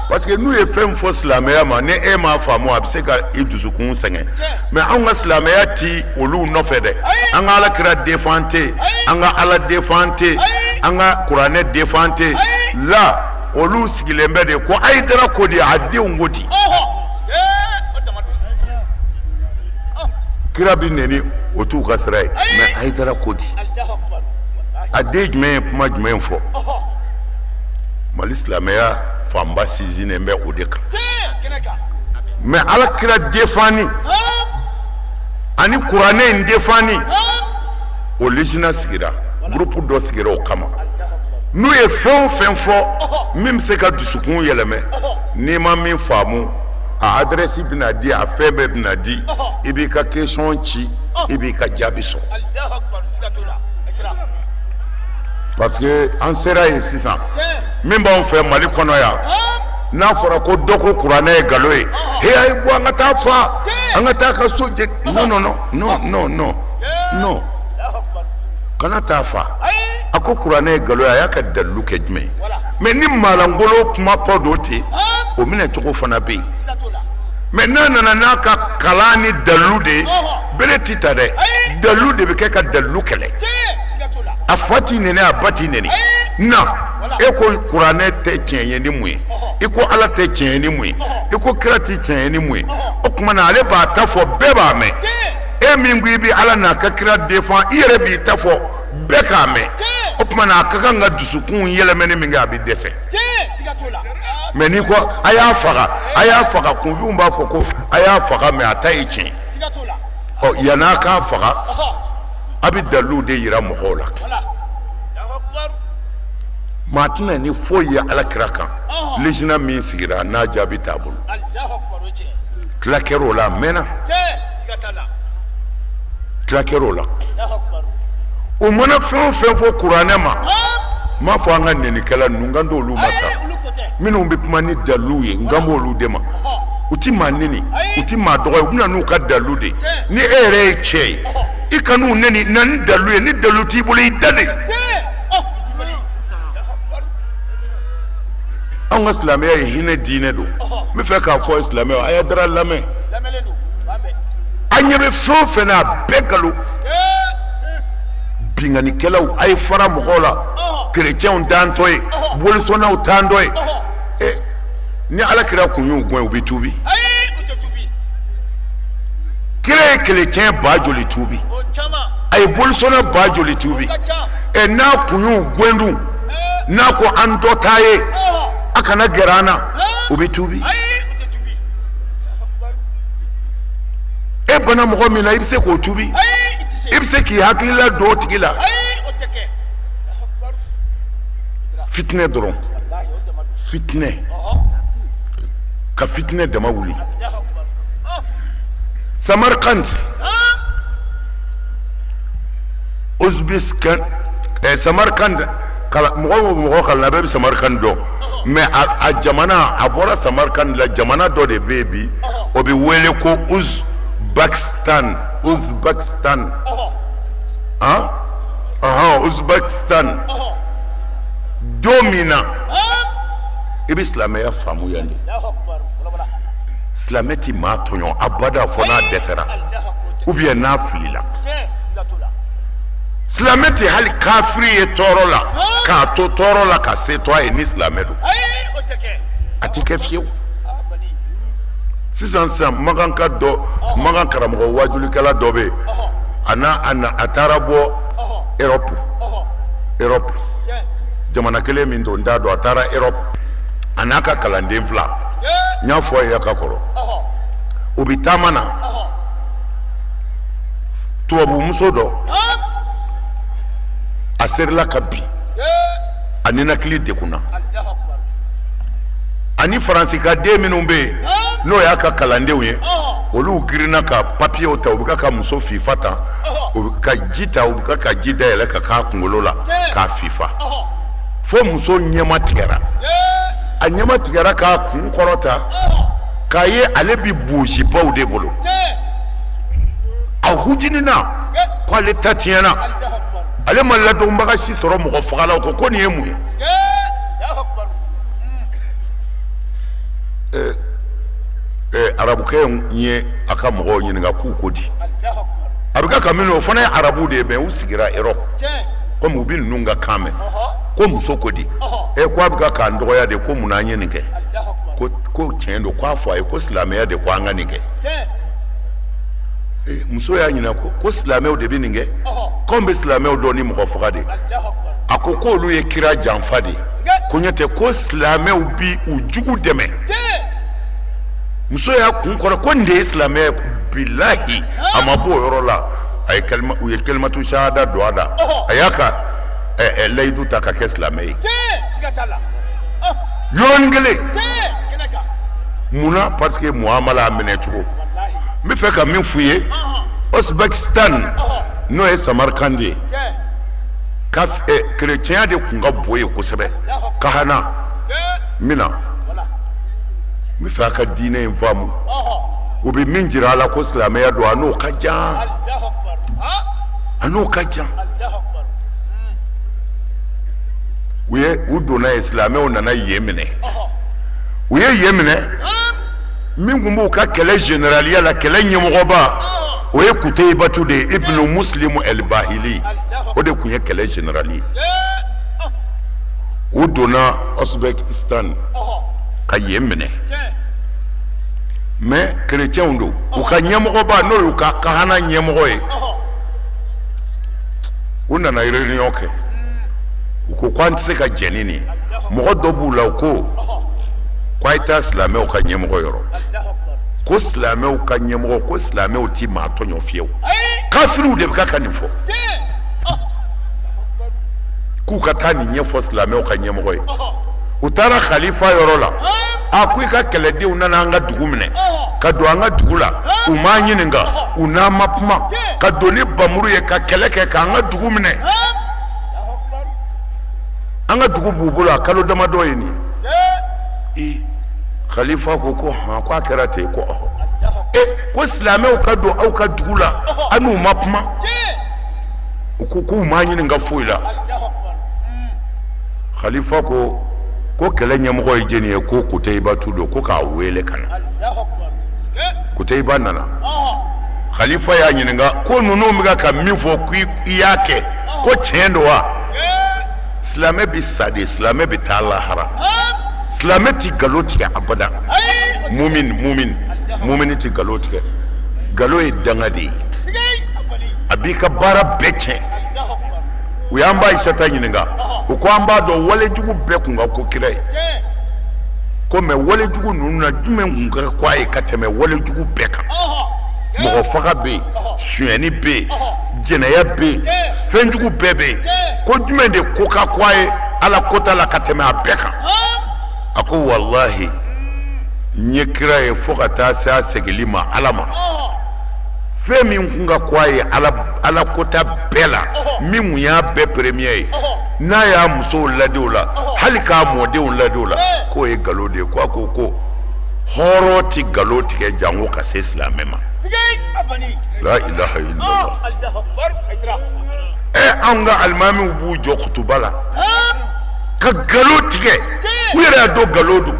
parce que n'u ye fɛn fɔ silamɛya ma, ni e m'a faamu, a bɛ se ka i dusukun sɛgɛn. Mais anw ka silamɛya ti olu nɔfɛ dɛ. An ka ala kira défend tɛ, an ka ala défend tɛ, an ka kuranɛ défend tɛ. La olu sigilen bɛ de ko Ayidara ko di, a denw ko di. Kira bi neni, o t'u ka sira ye. Mais Ayidara ko di, a den jumɛn ye kuma jumɛn fɔ? Mali silamɛya fanba sinsinnen bɛ o de kan. Mais ala kira defani ani kuranɛ in defani, o lijina sigira, groupe dɔ sigira o kama. N'u ye fɛn o fɛn fɔ min bɛ se ka dusukun yɛlɛmɛ, n'i ma min faamu, a adresse bɛna di, a fɛn bɛɛ bɛna di, i b'i ka question ci, i b'i ka jaabi sɔrɔ. Parce que an sera yen sisan, min b'anw fɛ Mali kɔnɔ yan, n'a fɔra ko dɔ ko kuranɛ ye nkalon ye, he a ye bɔ an ka taa fa, an ka taa ka so jɛ. Non non non non non non, kana taa fa. A ko kuranɛ ye nkalon ye, a y'a ka dalilu kɛ jumɛn ye? Mais ni maalankolon kumatɔ don ten, o minɛ cogo fana bɛ yen. Mais n'a nana n'a ka kalan ni dalilu de ye, bere ti ta dɛ, dalilu de bɛ kɛ ka dalilu kɛlɛ. A fa t'i nɛni, a ba t'i nɛni. Na e ko kuranɛ tɛ tiɲɛ ye ni mun ye, i ko ala tɛ tiɲɛ ye ni mun ye, i ko kira tɛ tiɲɛ ye ni mun ye, o tuma na ale b'a ta fɔ, bɛɛ b'a mɛn. E min ko i bɛ ala n'a ka kira défend, i yɛrɛ b'i ta fɔ, bɛɛ k'a mɛn. O tuma na a ka kan ka dusukun yɛlɛmɛni min kɛ, a bɛ dɛsɛ. Mais n'i ko a y'a faga, a y'a faga, kunfinw b'a fɔ ko a y'a faga, mais a ta ye tiɲɛ. Ɔ yann'a k'a faga, a bɛ daliluw de yira mɔgɔw la. Maa tɛna ni foyi ye ala kira kan. Lijina min sigira, n'a jaabi t'a bolo. Tila kɛr'o la, a mɛnna. Tila kɛr'o la. U mana fɛn o fɛn fɔ kuranɛ ma, n m'a fɔ an ka nɛnikɛla ninnu, n kan t'olu ma sa. Minnu bɛ kuma ni daliluw ye, n kan b'olu de ma. U ti maa neni, u ti maa dɔgɔya, u bɛ na n'u ka dalilu de ye. Ni e yɛrɛ ye cɛ ye, i kan'u neni, na ni dalilu ye. Ni dalilu t'i bolo, i da de. Anw ka silamɛya ye hinɛ diinɛ don. N bɛ fɛ k'a fɔ silamɛw a y'a dara lamɛn. An ɲɛ bɛ fɛn o fɛn na a bɛɛ nkalon. Binkannikɛlaw a ye fara mɔgɔw la. Kerecɛnw t'an tɔ ye, bolisɔnnaw t'an tɔ ye. Ni Ala kira kun y'u gɛn u bɛ tuubi. Kira ye kerecɛn ba joli tuubi, a ye bolisɔnna ba joli tuubi. N'a kun y'u gɛn dun, n'a ko an dɔ t'a ye, a kana gɛrɛ an na, u bɛ tuubi. E bana mɔgɔ min na, i bɛ se k'o tuubi, i bɛ se k'i hakilila don o tigi la. Fitinɛ dɔrɔn, fitinɛ, ka fitinɛ dama wuli. Samarkand, Uzbekistan, Samarkand, mɔgɔ o mɔgɔ kalanna bɛɛ bɛ Samarkand dɔn, mais a jamana a bɔra Samarkand la, jamana dɔ de bɛ yen bi, o bɛ wele ko Uzbekistan, Uzbekistan, han, Uzbekistan. Don min na i bɛ silamɛya faamu yan de. Silamɛ ti maa tɔɲɔ abada fo n'a dɛsɛra ou bien n'a filila. Silamɛ tɛ hali kafiri ye tɔɔrɔ la k'a to tɔɔrɔ la ka se to a ye ni silamɛ don. A ti kɛ fiyewu. Sisan sisan Makan ka dɔ, Makan karamɔgɔ wajulikɛla dɔ bɛ yen, a n'a a taara bɔ Europe, Europe jamana kelen min don n t'a dɔn, a taara Europe a n'a ka kalanden fila, n y'a fɔ a ye ka kɔrɔ, u bɛ taama na, tubabumuso dɔ a serila ka bin, a ninakili degunna, ani Faransi ka den minnu bɛ yen n'o y'a ka kalandenw ye, olu girinna ka papiyew ta, u bɛ ka muso fifa ta, u bɛ ka ji ta, u bɛ ka ji dayɛlɛ ka k'a kunkolo la k'a fifa, fo muso ɲɛma tigɛra. A ɲɛma tigɛra k'a kun kɔrɔta k'a ye ale bi bozibaw de bolo. A hujinina ko ale ta tiɲɛna, ale ma ladonbaga si sɔrɔ mɔgɔ fagalaw ko ko nin ye mun ye. Arabukɛ ye a ka mɔgɔw ɲininka k'u ko di. A bɛ ka min o fana ye arabu de ye, mais u sigira Europe komi u bɛ ninnu ka kan mɛn, ko muso ko di. Ko a bɛ k'an dɔgɔya de, ko munna an ye nin kɛ, ko tiɲɛ don, k'a fɔ a ye ko silamɛya de ko an ka nin kɛ. Muso y'a ɲininka ko silamɛw de bɛ nin kɛ, k'anw bɛ silamɛw dɔn ni mɔgɔ faga de. A ko k'olu ye kira janfa de ye, ko ɲɛ tɛ ko silamɛw bi u jugu dɛmɛ. Muso y'a kun kɔrɔ ko nin de ye silamɛya ye, bilahi a ma bɔ o yɔrɔ la, a ye kalima, u ye kalimatu shahada don a da, a y'a ka layidu ta ka kɛ silamɛ ye. Yɔrɔnin kelen. Munna? Parce que muamala a minɛ cogo. N bɛ fɛ ka min f'u ye, Uzbekistan n'o ye Samarkand ye, ka kerecɛnya de kun ka bon yen kosɛbɛ. Kahana n bɛ na, n bɛ fɛ a ka diinɛ in faamu. U bɛ min jira a la ko silamɛya don, a n'o ka jan, a n'o ka jan. U ye u donna yen, silamɛw nana yen minɛ. U ye yen minɛ, min tun b'u ka kɛlɛ généraliya la, kɛlɛ ɲɛmɔgɔba, o ye Kuteyibatu de ye, Ibnu Muslimu El-Bahili, o de tun ye kɛlɛ général ye. U donna Uzbekistan ka yen minɛ, mais kerecɛnw don, u ka ɲɛmɔgɔba n'o y'u ka kahana ɲɛmɔgɔ ye, u nana réunion kɛ, u ko k'an tɛ se ka jɛn ni nin ye. Mɔgɔ dɔ b'u la, u ko k'a ye taa silamɛw ka ɲɛmɔgɔ yɔrɔ, ko silamɛw ka ɲɛmɔgɔ, ko silamɛw ti maa tɔɲɔ fiyewu, kafiriw de bɛ ka nin fɔ, k'u ka taa nin ɲɛfɔ silamɛw ka ɲɛmɔgɔ ye. U taara khalifa yɔrɔ la, a ko i ka kɛlɛdenw nana an ka dugu minɛ, ka don an ka dugu la, u m'an ɲininka, u n'an ma kuma, ka don ni bamuru ye ka kɛlɛ kɛ k'an ka dugu minɛ. An ka dugu b'u bolo a kalo damadɔ ye nin ye. Khalifa ko ko hɔn, ko a kɛra ten, ko ɔhɔ. Ko silamɛw ka don aw ka dugu la, an n'u ma kuma, u ko k'u m'a ɲininka foyi la. Khalifa ko Ko kɛlɛ ɲɛmɔgɔ ye jɛni ye ko Kutayibatu don ko k'a wele ka na. Kutayiba nana. Khalifa y'a ɲininka ko ninnu bɛ ka min fɔ k'i y'a kɛ ko tiɲɛ don wa? Silamɛ bɛ sa de, silamɛ bɛ taa lahara. Silamɛ ti nkalon tigɛ abada. Mumin mumin mumini ti nkalon tigɛ. Nkalon ye danga de ye. A b'i ka baara bɛɛ tiɲɛ. U y'an ba Ayisata ɲininka. U ko an b'a dɔn walejugu bɛɛ kun ka ko kira ye. Ko mɛ walejugu ninnu na jumɛn kun ka ko a ye ka tɛmɛ walejugu bɛɛ kan? Mɔgɔ faga bɛ yen, sonyɛni bɛ yen, jɛnɛya bɛ yen, fɛnjugu bɛɛ bɛ yen. Ko jumɛn de ko ka ko a ye Ala kota la ka tɛmɛ a bɛɛ kan? A ko walahi n ye kira ye fo ka taa se a segili ma Ala ma. Fɛn min kun ka ko a ye Ala kota bɛɛ la, min kun y'a bɛɛ premier ye, n'a y'a musow ladi o la, hali k'a mɔdenw ladi o la, k'o ye nkalon de ye. Ko a ko ko hɔrɔn ti nkalon tigɛ janko ka se silamɛ ma. La ilaha illallah. Anw ka alimamiw b'u jɔ kutuba la ka nkalon tigɛ, u yɛrɛ y'a dɔn nkalon don.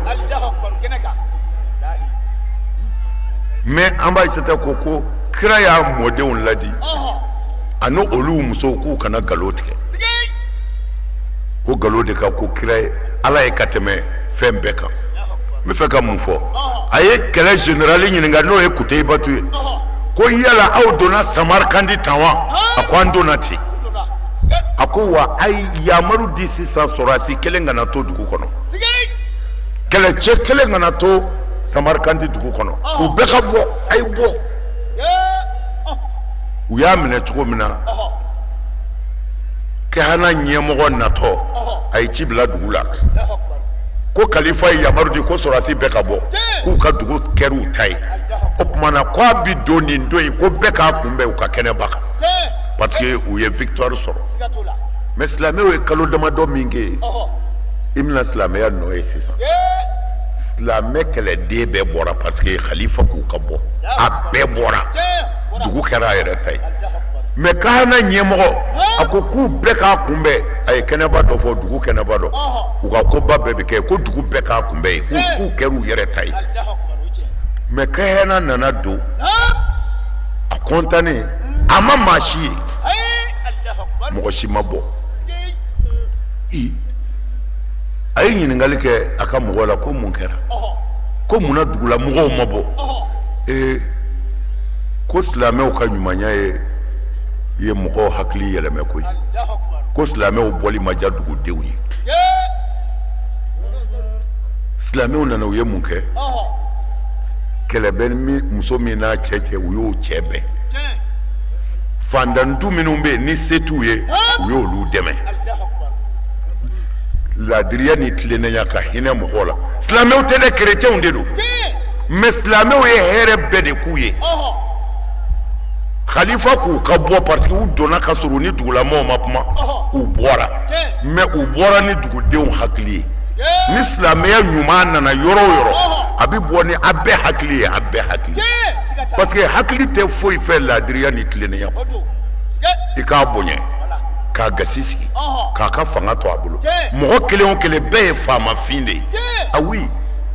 Mais an b'a Ayisata ko ko kira y'a mɔdenw ladi ani olu musow k'u kana nkalon tigɛ. Ko nkalon de ka ko kira ye Ala ye ka tɛmɛ fɛn bɛɛ kan. N bɛ fɛ ka mun fɔ? A ye kɛlɛ général ɲininka n'o ye Kutayibatu ye. Ko yala aw donna Samarikandi tan wa? A ko an donna ten. A ko wa a ye yamaru di sisan sɔrɔdasi kelen kana to dugu kɔnɔ. Kɛlɛcɛ kelen kana to Samarikandi dugu kɔnɔ. U bɛɛ ka bɔ, a ye bɔ. U y'a minɛ cogo min na, Kɛhana ɲɛmɔgɔ natɔ a ye ci bila dugu la. Ko kalifa ye yamaru di ko sɔrɔdasi bɛɛ ka bɔ k'u ka dugu kɛr'u ta ye. O tuma na k'a bi don nin don in ko bɛɛ k'a kunbɛn u ka kɛnɛba kan. Parce que u ye victoire sɔrɔ. Mais silamɛw ye kalo damadɔ min kɛ yen, i bɛna silamɛya nɔ ye sisan. Silamɛ kɛlɛden bɛɛ bɔra parce que khalifa k'u ka bɔ. A bɛɛ bɔra. Dugu kɛra a yɛrɛ ta ye. Mais Kahana ɲɛmɔgɔ a ko k'u bɛɛ k'a kunbɛn, a ye kɛnɛba dɔ fɔ, dugu kɛnɛba dɔ. U ka koba bɛɛ bɛ kɛ ko dugu bɛɛ k'a kunbɛn yen, k'u kɛr'u yɛrɛ ta ye. Mais Kahana nana don, a kɔntannen, a ma maa si ye, mɔgɔ si ma bɔ. A ye ɲininkali kɛ a ka mɔgɔw la ko mun kɛra? Ko munna dugula mɔgɔw ma bɔ? Ko silamɛw ka ɲumanya ye mɔgɔw hakili yɛlɛmɛ koyi. Ko silamɛw bɔli ma diya dugudenw ye. Silamɛw nana u ye mun kɛ? Kɛlɛ bɛ muso min n'a cɛ u y'o cɛ bɛn. Fantantu minnu bɛ yen ni se t'u ye, u y'olu dɛmɛ. Laadiriya ni tilennenya ka hinɛ mɔgɔw la. Silamɛw tɛ dɛ, kerecɛnw de don. Mais silamɛw ye hɛrɛ bɛɛ de k'u ye. Khalifa k'u ka bɔ parce que u donna ka sɔrɔ u ni dugulamɔgɔw ma kuma, u bɔra. Mais u bɔra ni dugudenw hakili ye. Ni silamɛya ɲuman nana yɔrɔ o yɔrɔ, a bɛ bɔ ni a bɛɛ hakili ye, a bɛɛ hakili. Parce que hakili tɛ foyi fɛ laadiriya ni tilennenya. I k'a bonya, k'a gasi sigi, k'a ka fanga to a bolo. Mɔgɔ kelen o kelen bɛɛ ye faamafin de ye. Ah oui,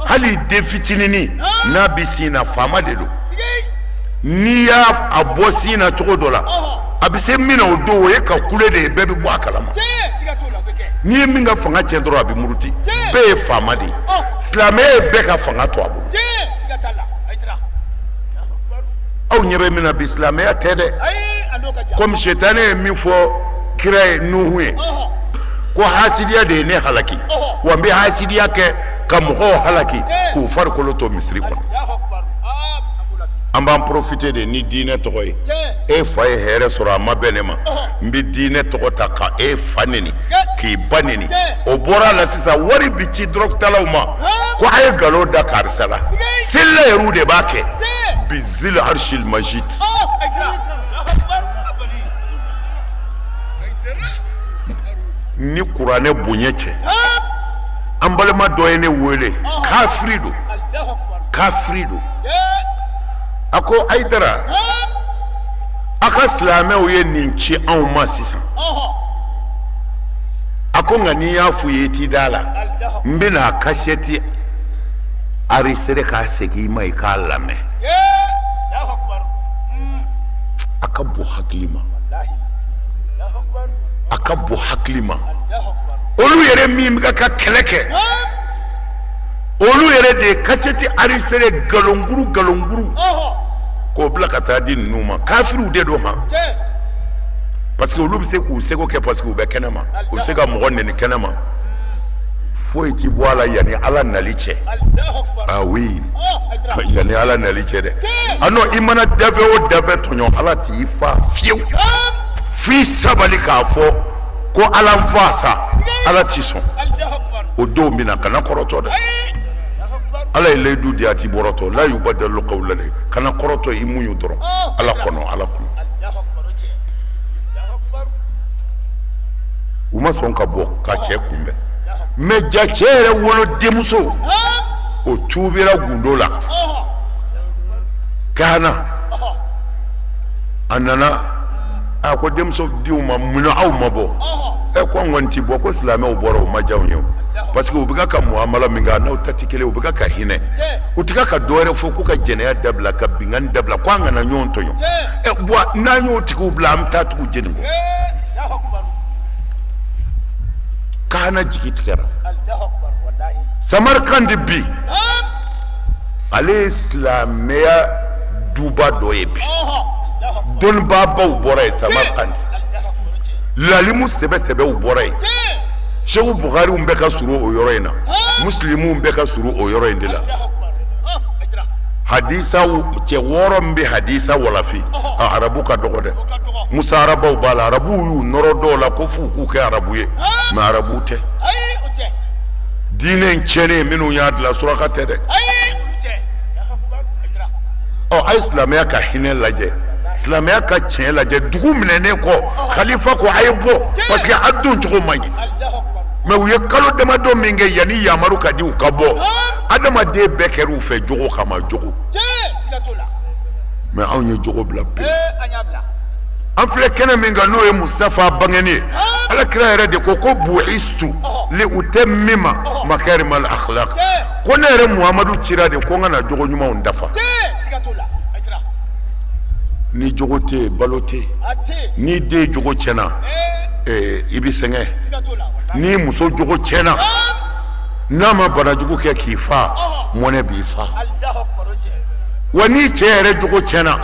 hali den fitininin n'a bɛ sin na, faama de don. N'i y'a a bɔ sin na cogo dɔ la, a bɛ se min na o don, o ye ka kule de ye, bɛɛ bɛ bɔ a kalama. N'i ye min ka fanga tiɲɛ dɔrɔn, a bɛ muruti. Bɛɛ ye faama de ye. Silamɛya ye bɛɛ ka fanga to a bolo. Aw ɲɛ bɛ min na bi, silamɛya tɛ dɛ. Komi sitanɛ ye min fɔ kira ye Nuhu ye, ko hasidiya de ye ne halaki, wa n bɛ hasidiya kɛ ka mɔgɔw halaki k'u farikolo to misiri kɔnɔ. An b'an profiter de ni diinɛ tɔgɔ ye. E fa ye hɛrɛ sɔrɔ, a ma bɛn ne ma, n bɛ diinɛ tɔgɔ ta ka e fa neni, k'i ba neni. O bɔra a la sisan, wari bi ci dɔrɔgutalaw ma ko a ye nkalon da karisa la. Selila yɛrɛw de b'a kɛ. Bizil arshil majid. Ni kuranɛ bonya cɛ, an balima dɔ ye ne wele, kafiri don, kafiri don. A ko Ayidara, a ka silamɛw ye nin ci anw ma sisan. A Ko nka n'i y'a f'u ye i t'i da la n bɛna a kasɛti enregistré k'a segin i ma i k'a lamɛn. A ka bon hakili ma. A ka bon hakili ma. Olu yɛrɛ min bɛ ka kɛlɛ kɛ olu yɛrɛ de ye kasɛti enregistré galonkuru galonkuru k'o bila ka taa di ninnu ma. Kafiriw de don han. Parce que olu bɛ se k'u seko kɛ parce que u bɛ kɛnɛma, u bɛ se ka mɔgɔ nɛni kɛnɛma, foyi ti bɔ a la yanni Ala nali cɛ. Ah oui, yanni Ala nali cɛ dɛ. Ah non, i mana dafɛ o dafɛ tɔɲɔ, Ala t'i fa fiyewu. F'i sabali k'a fɔ ko Ala n fa sa, Ala t'i sɔn. O don bɛna, kana kɔrɔtɔ dɛ. Ala ye layidu di a ti bɔrɔtɔ, la yubadalu qawla dɛ. Kana kɔrɔtɔ, i muɲu dɔrɔn. Ala kɔnɔ, Ala kɔnɔ. U ma sɔn ka bɔ ka cɛ kunbɛn. Mais ja cɛ yɛrɛ wolo denmuso o tuubira gundo la Kahana a nana a ko denmuso denw ma mun na aw ma bɔ? Ɛ ko an kɔni ti bɔ, ko silamɛw bɔra o ma diya anw ye o. Parce que u bɛ ka muamala min kɛ a n'aw ta tɛ kelen, u bɛ ka hinɛ, u tɛ ka dɔ wɛrɛ fɔ k'u ka jɛnɛya dabila ka binkanni dabila ko an kana ɲɔgɔn tɔɲɔ. Ɛ bɔn n'an y'o tigiw bila an bɛ taa tugu jeni kɔ. Kahana jigi tigɛra. Samarikandi bi ale ye silamɛya duba dɔ ye bi, dɔnnibaabaw bɔra yen. Samarikandi lalimu sɛbɛ sɛbɛw bɔra yen. Seku Bukariw bɛɛ ka surun o yɔrɔ in na, musilimuw bɛɛ ka surun o yɔrɔ in de la. Hadisa cɛ wɔɔrɔ min bɛ hadisa walafi, a arabu ka dɔgɔ dɛ. Musa arabaw b'a la, arabuw y'u nɔrɔ dɔw la ko f'u k'u kɛ arabu ye, mais arabu tɛ. Diinɛ in tiɲɛnen minnu y'a dilan suraka tɛ dɛ. Ɔ a ye silamɛya ka hinɛ lajɛ, silamɛya ka tiɲɛ lajɛ. Dugu minɛnen kɔ, khalifa ko a ye bɔ parce que a don cogo man ɲi. Mais u ye kalo damadɔ min kɛ yanni yamaru ka di u ka bɔ, adamaden bɛɛ kɛra u fɛ jogo kama, jogo. Mais anw ye jogo bila pewu. An filɛ kɛnɛ min kan n'o ye Mustafa bangeni ye, Ala kira yɛrɛ de ko ko bu'istu li utammima makarimal akhlaq, ko ne yɛrɛ Muhamadu cira de ko n ka na jogo ɲumanw dafa. Ni jogo tɛ yen, balo tɛ yen. Ni den jogo tiɲɛna, i bɛ sɛgɛn. Ni muso jogo tiɲɛna, n'a ma banajugu kɛ k'i fa, mɔnɛ b'i fa. Wa ni cɛ yɛrɛ jogo tiɲɛna,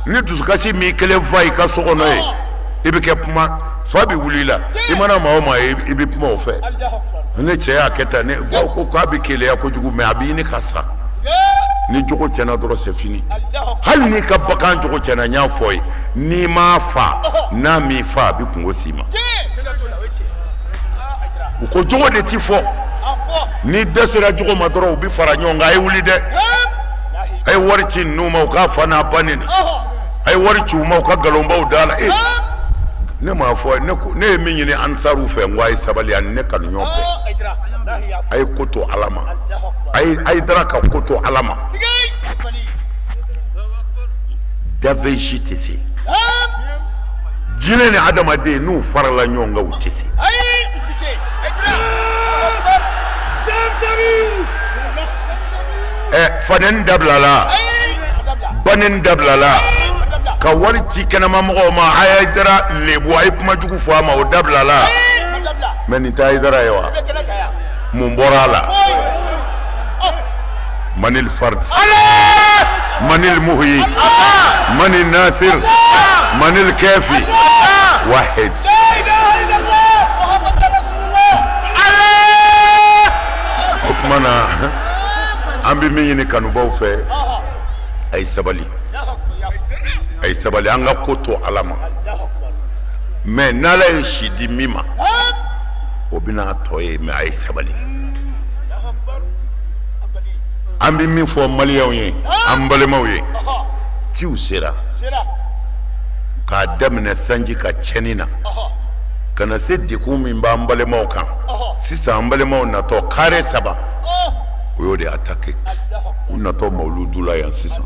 ni dusukasi m'i kelen fa i ka so kɔnɔ ye, i bɛ kɛ kuma fa bɛ wuli i la. I mana maa o maa ye, i bɛ kuma o fɛ. Ne cɛ y'a kɛ tan, ne ko k'a bɛ keleya kojugu, mais a bɛ ɲini ka sa. Ni jogo tiɲɛna dɔrɔn c'est fini. Hali n'i ka bagan jogo tiɲɛna, n y'a fɔ ye, n'i m'a fa, n'a m'i fa, a bɛ kungo s'i ma. U ko jogo de ti fɔ. N'i dɛsɛra jogo ma dɔrɔn, u bɛ fara ɲɔgɔn kan. A ye wuli dɛ, a ye wari ci ninnu ma u k'a fa n'a ba neni, a ye wari ci u ma u ka nkalonbaw da la. E ne m'a fɔ, ne ye min ɲini ansaruw fɛ, n ko a ye sabali, ani ne kanu ɲɔgɔn fɛ. A ye ko to Ala ma, a ye Hayidara ka ko to Ala ma. Dafɛn si tɛ se. Jinɛ ni adamaden n'u farala ɲɔgɔn kan, u tɛ se. Ɛ fanɛni dabilala, banɛni dabilala, ka wari ci kɛnɛma mɔgɔw ma, a ye Hayidara lebu, a ye kuma jugu fɔ a ma, o dabilala. Mais nin tɛ Hayidara ye wa? Mun bɔra a la? Manil Fard, Manil Muhyi, Manil Nasir, Manil Kafi, Wahid. O tuma na an bɛ min ɲini kanubaw fɛ, a ye sabali, a ye sabali, an ka ko to Ala ma. Mais n'Ala ye si di min ma, o bɛna a tɔ ye, mais a ye sabali. An bɛ min fɔ maliyɛnw ye, an balimaw ye, ciw sera k'a daminɛ sanji ka tiɲɛni na ka na se degun min b'an balimaw kan sisan. An balimaw natɔ kare saba, o y'o de attaqué, u natɔ mawuludu la yan sisan.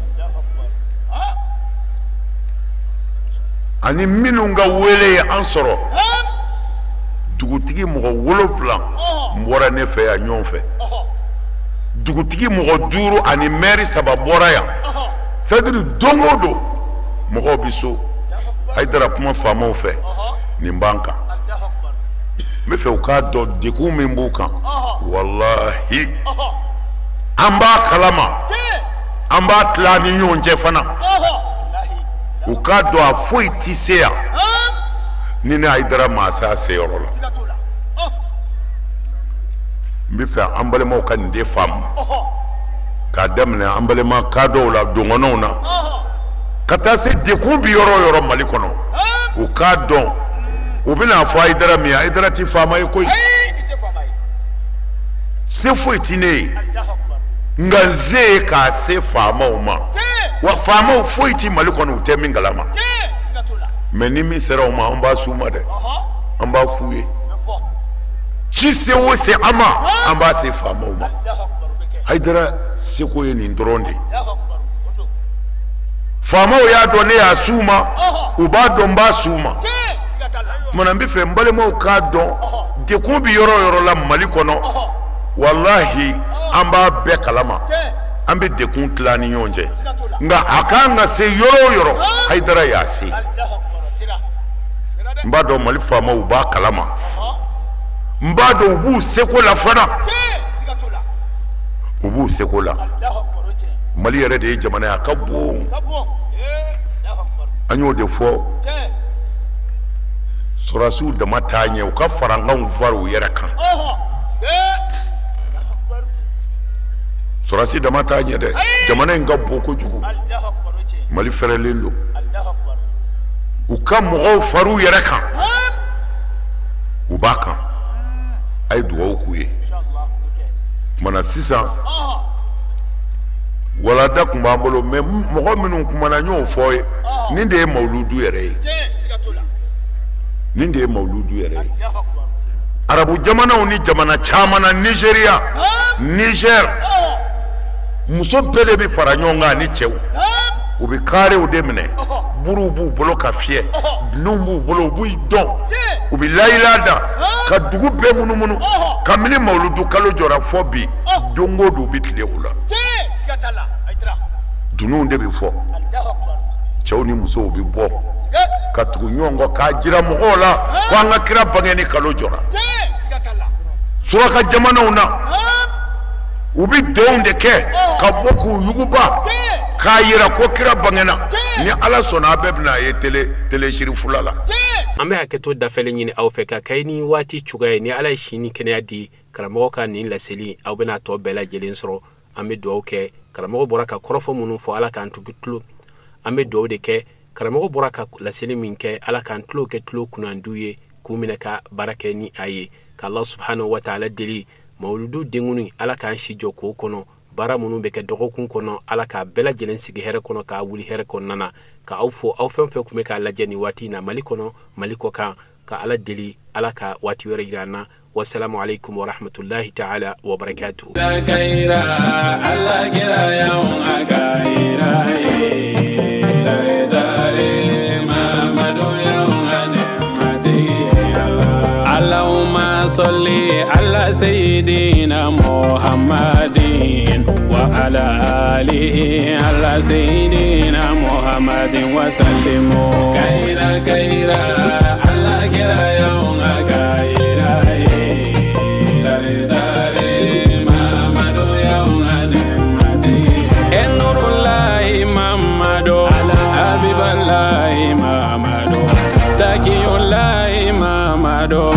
Ani minnu ka wele ye an sɔrɔ Dugutigi mɔgɔ 7 bɔra ne fɛ yan ɲɔgɔn fɛ. Dugutigi mɔgɔ 5 ani maire 3 bɔra yan. C'est-à-dire don o don mɔgɔw bi so. Hayidara kuma faamaw fɛ nin b'an kan. N bɛ fɛ u k'a dɔn degun min b'u kan. Walahi an b'a kalama. An b'a tila ni ɲɔgɔn cɛ fana. U k'a dɔn a foyi ti se yan. Ni ne Hayidara maa se a se yɔrɔ la. N bɛ fɛ an balimaw ka nin de faamu. K'a daminɛ an balima kadɔw la dɔgɔnɔw na. Ka taa se degun bi yɔrɔ o yɔrɔ Mali kɔnɔ. U k'a dɔn u bɛna fɔ Hayidara min ye, Hayidara ti faama ye koyi. Se foyi ti ne ye. Nka n se ye k'a se faamaw ma. Wa faamaw foyi ti Mali kɔnɔ u tɛ min kalama. Mais ni min sera o ma an b'a s'u ma dɛ. An b'a f'u ye. Ci se o se an ma an b'a se faamaw ma. Hayidara seko ye nin dɔrɔn de ye. Faamaw y'a dɔn ne y'a s'u ma, u b'a dɔn n b'a s'u ma. Kumana n bɛ fɛ n balimaw k'a dɔn degun bi yɔrɔ o yɔrɔ la Mali kɔnɔ. Walahi an b'a bɛɛ kalama. An bɛ degun tila ni ɲɔgɔn cɛ. Nka a kan ka se yɔrɔ o yɔrɔ Hayidara y'a se. N b'a dɔn Mali faamaw b'a kalama. N b'a dɔn u b'u seko la fana. U b'u seko la. Mali yɛrɛ de ye jamana ye a ka bon. An y'o de fɔ. Sɔrɔdasiw dama t'a ɲɛ u ka farankanw fara u yɛrɛ kan. Sɔrɔdasi dama t'a ɲɛ dɛ. Jamana in ka bon kojugu. Mali fɛrɛlen don. U ka mɔgɔw far'u yɛrɛ kan. U b'a kan. A ye dugawu k'u ye. Kumana sisan walada tun b'an bolo mais mɔgɔ minnu kumana n y'o fɔ ye. Nin de ye mawuludu yɛrɛ ye. Nin de ye mawuludu yɛrɛ ye. Arabu jamanaw ni jamana caman na, Nigéria, Niger, muso bɛɛ de bɛ fara ɲɔgɔn kan ani cɛw. U bɛ karew de minɛ. Buruw b'u bolo ka fiyɛ. Dununw b'u bolo u b'u dɔn. U bɛ layila da ka dugu bɛɛ munumunu. Kabini mawuludu kalo jɔra fɔ bi don o don u bɛ tile o la. Dununw de bɛ fɔ. Cɛw ni musow bɛ bɔ ka tugu ɲɔgɔn kɔ k'a jira mɔgɔw la ko an ka kira bange ni kalo jɔra. Suraka jamanaw na u bɛ dɔnw de kɛ ka bɔ k'u yuguba k'a yira ko kira bangena. Ni Ala sɔnna a bɛɛ bɛna ye télé sirifula la. An bɛ hakɛto dafɛlen ɲini aw fɛ ka kɛ ni waati cogoya ye ni Ala ye si ni kɛnɛya di karamɔgɔ ka nin laseli aw bɛna tɔ bɛɛ lajɛlen sɔrɔ. An bɛ dugawu kɛ karamɔgɔ bɔra ka kɔrɔfɔ minnu fɔ Ala k'an tugu tulo. An bɛ dugawu de kɛ karamɔgɔ bɔra ka laseli min kɛ Ala k'an tulo kɛ tulo kunnandiw ye k'u minɛ ka baara kɛ ni a ye. Ka Allah subhanahu wa ta'ala deli mawuludu denkuni Ala k'an si jɔ k'o kɔnɔ. Baara minnu bɛ kɛ dɔgɔkun kɔnɔ Ala k'a bɛɛ lajɛlen sigi hɛrɛ kɔnɔ k'a wuli hɛrɛ kɔnɔna na. Ka aw fo aw fɛn fɛn tun bɛ k'a lajɛ nin waati in na Mali kɔnɔ Mali kɔ kan. Ka Ala deli Ala ka waati wɛrɛ jira an na. Wassalamu alaikum wa rahmatullahi ta'ala wa barakatuh. Allahumma salli ala sayyidina Muhammadin wa ala alihi ala sayyidina Muhammadin wa sallimu. Kaira kaira Allah kira yaun kaira dare dare Muhammadu yaun anemati Enurullahi Muhammadu Habiballahi Muhammadu Takiyullahi Muhammadu.